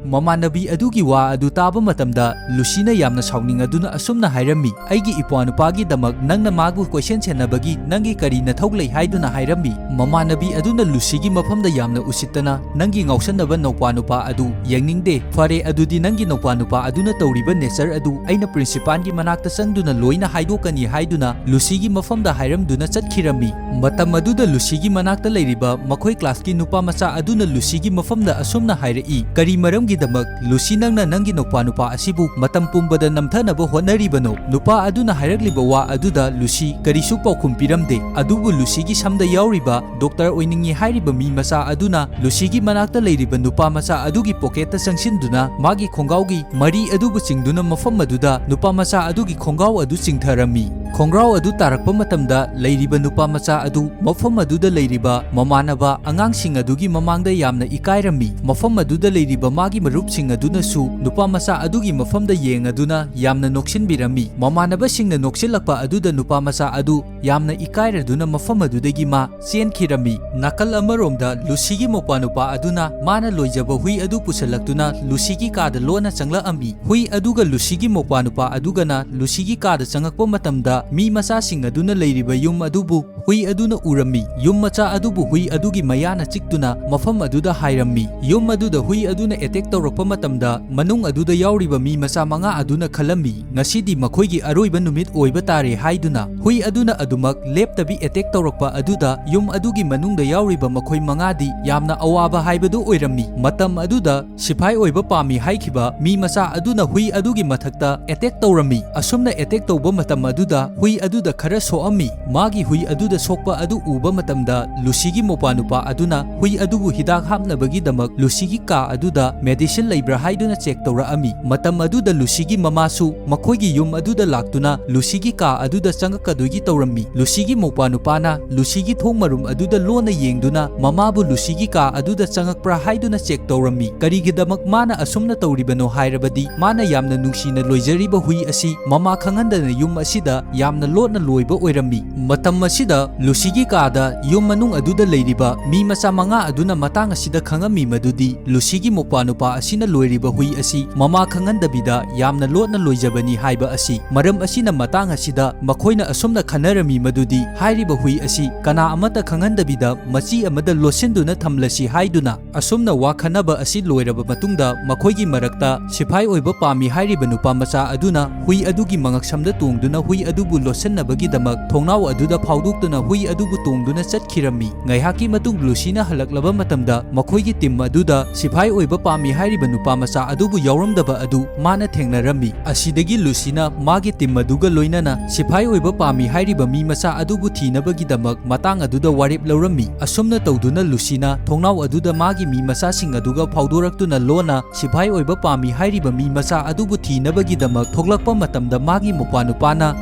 ꯃꯃꯥꯟꯅꯕꯤ ꯑꯗꯨꯒꯤ ꯋꯥ ꯑꯗꯨ ꯇꯥꯕ ꯃꯇꯝꯗ ꯂꯨꯁꯤꯅ ꯌꯥꯝꯅ ꯁꯥꯎꯅꯤꯡꯉꯗꯨꯅ ꯑꯁꯨꯝꯅ ꯍꯥꯏꯔꯝꯃꯤ, "ꯑꯩꯒꯤ ꯏꯄ꯭ꯋꯥꯅꯨꯄꯥꯒꯤꯗꯃꯛ ꯅꯪꯅ ꯃꯥꯕꯨ ꯀꯣꯏꯁꯦꯟ ꯁꯦꯟꯅꯕꯒꯤ ꯅꯪꯒꯤ ꯀꯔꯤ ꯅꯊꯧ ꯂꯩ?" ꯍꯥꯏꯗꯨꯅ ꯍꯥꯏꯔꯝꯃꯤ꯫ ꯃꯃꯥꯟꯅꯕꯤ ꯑꯗꯨꯅ ꯂꯨꯁꯤꯒꯤ ꯃꯐꯝꯗ ꯌꯥꯝꯅ ꯎꯁꯤꯠꯇꯅ, "ꯅꯪꯒꯤ ꯉꯥꯎꯁꯟꯅꯕ ꯅꯧꯄ꯭ꯋꯥꯅꯨꯄꯥ ꯑꯗꯨ ꯌꯦꯡꯅꯤꯡꯗꯦ꯫ ꯐꯔꯦ, ꯑꯗꯨꯗꯤ ꯅꯪꯒꯤ ꯅꯧꯄ꯭ꯋꯥꯅꯨꯄꯥ ꯑꯗꯨꯅ ꯇꯧꯔꯤꯕ ꯅꯦꯆꯔ ꯑꯗꯨ ꯑꯩꯅ ꯄ꯭ꯔꯤꯟꯁꯤꯄꯥꯜꯒꯤ ꯃꯅꯥꯛꯇ ꯆꯪꯗꯨꯅ ꯂꯣꯏꯅ ꯍꯥꯏꯗꯣꯛꯀꯅꯤ" ꯍꯥꯏꯗꯨꯅ ꯂꯨꯁꯤꯒꯤ ꯃꯐꯝꯗ ꯍꯥꯏꯔꯝꯗꯨꯅ ꯆꯠꯈꯤꯔꯝꯃꯤ꯫ ꯃꯇꯝ ꯑꯗꯨꯗ ꯂꯨꯁꯤꯒꯤ ꯃꯅꯥꯛꯇ ꯂꯩꯔꯤꯕ ꯃꯈꯣꯏ ꯀ꯭ꯂꯥꯁꯀꯤ ꯅꯨꯄꯥ ꯃꯆꯥ ꯑꯗꯨꯅ ꯂꯨꯁꯤꯒꯤ ꯃꯐꯝꯗ ꯑꯁꯨꯝꯅ ꯍꯥꯏꯔꯛꯏ, "ꯀꯔꯤ ꯃꯔꯝꯒꯤꯗꯃꯛ ꯂꯨꯁꯤ ꯅꯪꯅ ꯅꯪꯒꯤ ꯅꯧꯄ꯭ꯋꯥꯅꯨꯄꯥ ꯑꯁꯤꯕꯨ ꯃꯇꯝ ꯄꯨꯝꯕꯗ ꯅꯝꯊꯅꯕ ꯍꯣꯠꯅꯔꯤꯕꯅꯣ?" ꯅꯨꯄꯥ ꯑꯗꯨꯅ ꯍꯥꯏꯔꯛꯂꯤꯕ ꯋꯥ ꯑꯗꯨꯗ ꯂꯨꯁꯤ ꯀꯔꯤꯁꯨ ꯄꯥꯎꯈꯨꯝ ꯄꯤꯔꯝꯗꯦ꯫ ꯑꯗꯨꯕꯨ ꯂꯨꯁꯤꯒꯤ ꯁꯝꯗ ꯌꯥꯎꯔꯤꯕ ꯗꯣꯛꯇꯔ ꯑꯣꯏꯅꯤꯡꯏ ꯍꯥꯏꯔꯤꯕ ꯃꯤ ꯃꯆꯥ ꯑꯗꯨꯅ ꯂꯨꯁꯤꯒꯤ ꯃꯅꯥꯛꯇ ꯂꯩꯔꯤꯕ ꯅꯨꯄꯥ ꯃꯆꯥ ꯑꯗꯨꯒꯤ ꯄꯣꯀꯦꯠꯇ ꯆꯪꯁꯤꯟꯗꯨꯅ ꯃꯥꯒꯤ ꯈꯣꯡꯒꯥꯎꯒꯤ ꯃꯔꯤ ꯑꯗꯨꯕꯨ ꯆꯤꯡꯗꯨꯅ ꯃꯐꯝ ꯑꯗꯨꯗ ꯅꯨꯄꯥ ꯃꯆꯥ ꯑꯗꯨꯒꯤ ꯈꯣꯡꯒꯥꯎ ꯑꯗꯨ ꯆꯤꯡꯊꯔꯝꯃꯤ꯫ ꯈꯣꯡꯒ꯭ꯔꯥꯎ ꯑꯗꯨ ꯇꯥꯔꯛꯄ ꯃꯇꯝꯗ ꯂꯩꯔꯤꯕ ꯅꯨꯄꯥ ꯃꯆꯥ ꯑꯗꯨ ꯃꯐꯝ ꯑꯗꯨꯗ ꯂꯩꯔꯤꯕ ꯃꯃꯥꯟꯅꯕ ꯑꯉꯥꯡꯁꯤꯡ ꯑꯗꯨꯒꯤ ꯃꯃꯥꯡꯗ ꯌꯥꯝꯅ ꯏꯀꯥꯏꯔꯝꯃꯤ꯫ ꯃꯐꯝ ꯑꯗꯨꯗ ꯂꯩꯔꯤꯕ ꯃꯥꯒꯤ ꯃꯔꯨꯞꯁꯤꯡ ꯑꯗꯨꯅꯁꯨ ꯅꯨꯄꯥ ꯃꯆꯥ ꯑꯗꯨꯒꯤ ꯃꯐꯝꯗ ꯌꯦꯡꯉꯗꯨꯅ ꯌꯥꯝꯅ ꯅꯣꯛꯁꯤꯟꯕꯤꯔꯝꯃꯤ꯫ ꯃꯃꯥꯟꯅꯕꯁꯤꯡꯅ ꯅꯣꯛꯁꯤꯜꯂꯛꯄ ꯑꯗꯨꯗ ꯅꯨꯄꯥ ꯃꯆꯥ ꯑꯗꯨ ꯌꯥꯝꯅ ꯏꯀꯥꯏꯔꯗꯨꯅ ꯃꯐꯝ ꯑꯗꯨꯗꯒꯤ ꯃꯥ ꯆꯦꯟꯈꯤꯔꯝꯃꯤ꯫ ꯅꯥꯀꯜ ꯑꯃꯔꯣꯝꯗ ꯂꯨꯁꯤꯒꯤ ꯃꯧꯄ꯭ꯋꯥꯅꯨꯄꯥ ꯑꯗꯨꯅ ꯃꯥꯅ ꯂꯣꯏꯖꯕ ꯍꯨꯏ ꯑꯗꯨ ꯄꯨꯁꯜꯂꯛꯇꯨꯅ ꯂꯨꯁꯤꯒꯤ ꯀꯥꯗ ꯂꯣꯟꯅ ꯆꯪꯂꯛꯑꯝꯃꯤ꯫ ꯍꯨꯏ ꯑꯗꯨꯒ ꯂꯨꯁꯤꯒꯤ ꯃꯧꯄ꯭ꯋꯥꯅꯨꯄꯥ ꯑꯗꯨꯒꯅ ꯂꯨꯁꯤꯒꯤ ꯀꯥꯗ ꯆꯪꯉꯛꯄ ꯃꯇꯝꯗ ꯃꯤ ꯃꯆꯥꯁꯤꯡ ꯑꯗꯨꯅ ꯂꯩꯔꯤꯕ ꯌꯨꯝ ꯑꯗꯨꯕꯨ ꯍꯨꯏ ꯑꯗꯨꯅ ꯎꯔꯝꯃꯤ꯫ ꯌꯨꯝ ꯃꯆꯥ ꯑꯗꯨꯕꯨ ꯍꯨꯏ ꯑꯗꯨꯒꯤ ꯃꯌꯥꯅ ꯆꯤꯛꯇꯨꯅ ꯃꯐꯝ ꯑꯗꯨꯗ ꯍꯥꯏꯔꯝꯃꯤ꯫ ꯌꯨꯝ ꯑꯗꯨꯗ ꯍꯨꯏ ꯑꯗꯨꯅ ꯑꯦꯇꯦꯛ ꯇꯧꯔꯛꯄ ꯃꯇꯝꯗ ꯃꯅꯨꯡ ꯑꯗꯨꯗ ꯌꯥꯎꯔꯤꯕ ꯃꯤ ꯃꯆꯥ ꯃꯉꯥ ꯑꯗꯨꯅ ꯈꯜꯂꯝꯃꯤ, "ꯉꯁꯤꯗꯤ ꯃꯈꯣꯏꯒꯤ ꯑꯔꯣꯏꯕ ꯅꯨꯃꯤꯠ ꯑꯣꯏꯕ ꯇꯥꯔꯦ" ꯍꯥꯏꯗꯨꯅ꯫ ꯍꯨꯏ ꯑꯗꯨꯅ ꯑꯗꯨꯃꯛ ꯂꯦꯞꯇꯕꯤ ꯑꯦꯇꯦꯛ ꯇꯧꯔꯛꯄ ꯑꯗꯨꯗ ꯌꯨꯝ ꯑꯗꯨꯒꯤ ꯃꯅꯨꯡꯗ ꯌꯥꯎꯔꯤꯕ ꯃꯈꯣꯏ ꯃꯉꯥꯗꯤ ꯌꯥꯝꯅ ꯑꯋꯥꯕ ꯍꯥꯏꯕꯗꯨ ꯑꯣꯏꯔꯝꯃꯤ꯫ ꯃꯇꯝ ꯑꯗꯨꯗ ꯁꯤꯐꯥꯏ ꯑꯣꯏꯕ ꯄꯥꯝꯃꯤ ꯍꯥꯏꯈꯤꯕ ꯃꯤ ꯃꯆꯥ ꯑꯗꯨꯅ ꯍꯨꯏ ꯑꯗꯨꯒꯤ ꯃꯊꯛꯇ ꯑꯦꯇꯦꯛ ꯇꯧꯔꯝꯃꯤ꯫ ꯑꯁꯨꯝꯅ ꯑꯦꯇꯦꯛ ꯇꯧꯕ ꯃꯇꯝ ꯑꯗꯨꯗ ꯍꯨꯏ ꯑꯗꯨꯗ ꯈꯔ ꯁꯣꯛꯑꯝꯃꯤ꯫ ꯃꯥꯒꯤ ꯍꯨꯏ ꯑꯗꯨꯗ ꯁꯣꯛꯄ ꯑꯗꯨ ꯎꯕ ꯃꯇꯝꯗ ꯂꯨꯁꯤꯒꯤ ꯃꯧꯄ꯭ꯋꯥꯅꯨꯄꯥ ꯑꯗꯨꯅ ꯍꯨꯏ ꯑꯗꯨꯕꯨ ꯍꯤꯗꯥꯛ ꯍꯥꯞꯅꯕꯒꯤꯗꯃꯛ ꯂꯨꯁꯤꯒꯤ ꯀꯥ ꯑꯗꯨꯗ ꯃꯦꯗꯤꯁꯤꯟ ꯂꯩꯕ꯭ꯔꯥ ꯍꯥꯏꯗꯨꯅ ꯆꯦꯛ ꯇꯧꯔꯛꯑꯝꯃꯤ꯫ ꯃꯇꯝ ꯑꯗꯨꯗ ꯂꯨꯁꯤꯒꯤ ꯃꯃꯥꯁꯨ ꯃꯈꯣꯏꯒꯤ ꯌꯨꯝ ꯑꯗꯨꯗ ꯂꯥꯛꯇꯨꯅ ꯂꯨꯁꯤꯒꯤ ꯀꯥ ꯑꯗꯨꯗ ꯆꯪꯉꯛꯀꯗꯣꯏꯒꯤ ꯇꯧꯔꯝꯃꯤ꯫ ꯂꯨꯁꯤꯒꯤ ꯃꯧꯄ꯭ꯋꯥꯅꯨꯄꯥꯅ ꯂꯨꯁꯤꯒꯤ ꯊꯣꯡ ꯃꯔꯨꯝ ꯑꯗꯨꯗ ꯂꯣꯟꯅ ꯌꯦꯡꯗꯨꯅ ꯃꯃꯥꯕꯨ ꯂꯨꯁꯤꯒꯤ ꯀꯥ ꯑꯗꯨꯗ ꯆꯪꯉꯛꯄ꯭ꯔꯥ ꯍꯥꯏꯗꯨꯅ ꯆꯦꯛ ꯇꯧꯔꯝꯃꯤ꯫ ꯀꯔꯤꯒꯤꯗꯃꯛ ꯃꯥꯅ ꯑꯁꯨꯝꯅ ꯇꯧꯔꯤꯕꯅꯣ ꯍꯥꯏꯔꯕꯗꯤ ꯃꯥꯅ ꯌꯥꯝꯅ ꯅꯨꯡꯁꯤꯅ ꯂꯣꯏꯖꯔꯤꯕ ꯍꯨꯏ ꯑꯁꯤ ꯃꯃꯥ ꯈꯪꯍꯟꯗꯅ ꯌꯨꯝ ꯑꯁꯤꯗ ꯌꯥꯝꯅ ꯂꯣꯠꯅ ꯂꯣꯏꯕ ꯑꯣꯏꯔꯝꯃꯤ꯫ ꯃꯇꯝ ꯑꯁꯤꯗ ꯂꯨꯁꯤꯒꯤ ꯀꯥꯗ ꯌꯨꯝ ꯃꯅꯨꯡ ꯑꯗꯨꯗ ꯂꯩꯔꯤꯕ ꯃꯤ ꯃꯆꯥ ꯃꯉꯥ ꯑꯗꯨꯅ ꯃꯇꯥꯡ ꯑꯁꯤꯗ ꯈꯪꯉꯝꯃꯤ ꯃꯗꯨꯗꯤ ꯂꯨꯁꯤꯒꯤ ꯃꯧꯄ꯭ꯋꯥꯅꯨꯄꯥ ꯑꯁꯤꯅ ꯂꯣꯏꯔꯤꯕ ꯍꯨꯏ ꯑꯁꯤ ꯃꯃꯥ ꯈꯪꯍꯟꯗꯕꯤꯗ ꯌꯥꯝꯅ ꯂꯣꯠꯅ ꯂꯣꯏꯖꯕꯅꯤ ꯍꯥꯏꯕ ꯑꯁꯤ꯫ ꯃꯔꯝ ꯑꯁꯤꯅ ꯃꯇꯥꯡ ꯑꯁꯤꯗ ꯃꯈꯣꯏꯅ ꯑꯁꯨꯝꯅ ꯈꯟꯅꯔꯝꯃꯤ ꯃꯗꯨꯗꯤ ꯍꯥꯏꯔꯤꯕ ꯍꯨꯏ ꯑꯁꯤ ꯀꯅꯥ ꯑꯃꯠꯇ ꯈꯪꯍꯟꯗꯕꯤꯗ ꯃꯆꯤ ꯑꯃꯗ ꯂꯣꯠꯁꯤꯟꯗꯨꯅ ꯊꯝꯂꯁꯤ ꯍꯥꯏꯗꯨꯅ꯫ ꯑꯁꯨꯝꯅ ꯋꯥ ꯈꯟꯅꯕ ꯑꯁꯤ ꯂꯣꯏꯔꯕ ꯃꯇꯨꯡꯗ ꯃꯈꯣꯏꯒꯤ ꯃꯔꯛꯇ ꯁꯤꯐꯥꯏ ꯑꯣꯏꯕ ꯄꯥꯝꯃꯤ ꯍꯥꯏꯔꯤꯕ ꯅꯨꯄꯥ ꯃꯆꯥ ꯑꯗꯨꯅ ꯍꯨꯏ ꯑꯗꯨꯒꯤ ꯃꯉꯛꯁꯝꯗ ꯇꯣꯡꯗꯨꯅ ꯍꯨꯏ ꯑꯗꯨꯕꯨ ꯂꯣꯠꯁꯤꯟꯅꯕꯒꯤꯗꯃꯛ ꯊꯣꯡꯅꯥꯎ ꯑꯗꯨꯗ ꯐꯥꯎꯗꯣꯛꯇꯨꯅ ꯍꯨꯏ ꯑꯗꯨꯕꯨ ꯇꯣꯡꯗꯨꯅ ꯆꯠꯈꯤꯔꯝꯃꯤ꯫ ꯉꯥꯏꯍꯥꯛꯀꯤ ꯃꯇꯨꯡ ꯂꯨꯁꯤꯅ ꯍꯜꯂꯛꯂꯕ ꯃꯇꯝꯗ ꯃꯈꯣꯏꯒꯤ ꯇꯤꯝ ꯑꯗꯨꯗ ꯁꯤꯐꯥꯏ ꯑꯣꯏꯕ ꯄꯥꯝꯃꯤ ꯍꯥꯏꯔꯤꯕ ꯅꯨꯄꯥ ꯃꯆꯥ ꯑꯗꯨꯕꯨ ꯌꯥꯎꯔꯝꯗꯕ ꯑꯗꯨ ꯃꯥꯅ ꯊꯦꯡꯅꯔꯝꯃꯤ꯫ ꯑꯁꯤꯗꯒꯤ ꯂꯨꯁꯤꯅ ꯃꯥꯒꯤ ꯇꯤꯝ ꯑꯗꯨꯒ ꯂꯣꯏꯅꯅ ꯁꯤꯐꯥꯏ ꯑꯣꯏꯕ ꯄꯥꯝꯃꯤ ꯍꯥꯏꯔꯤꯕ ꯃꯤ ꯃꯆꯥ ꯑꯗꯨꯕꯨ ꯊꯤꯅꯕꯒꯤꯗꯃꯛ ꯃꯇꯥꯡ ꯑꯗꯨꯗ ꯋꯥꯔꯦꯞ ꯂꯧꯔꯝꯃꯤ꯫ ꯑꯁꯨꯝꯅ ꯇꯧꯗꯨꯅ ꯂꯨꯁꯤꯅ ꯊꯣꯡꯅꯥꯎ ꯑꯗꯨꯗ ꯃꯥꯒꯤ ꯃꯤ ꯃꯆꯥꯁꯤꯡ ꯑꯗꯨꯒ ꯐꯥꯎꯗꯣꯔꯛꯇꯨꯅ ꯂꯣꯟꯅ ꯁꯤꯐꯥꯏ ꯑꯣꯏꯕ ꯄꯥꯝꯃꯤ ꯍꯥꯏꯔꯤꯕ ꯃꯤ ꯃꯆꯥ ꯑꯗꯨꯕꯨ ꯊꯤꯅꯕꯒꯤꯗꯃꯛ ꯊꯣꯛꯂꯛꯄ ꯃꯇꯝꯗ ꯃꯥꯒꯤ ꯃꯧꯄ꯭ꯋꯥꯅꯨꯄꯥꯅ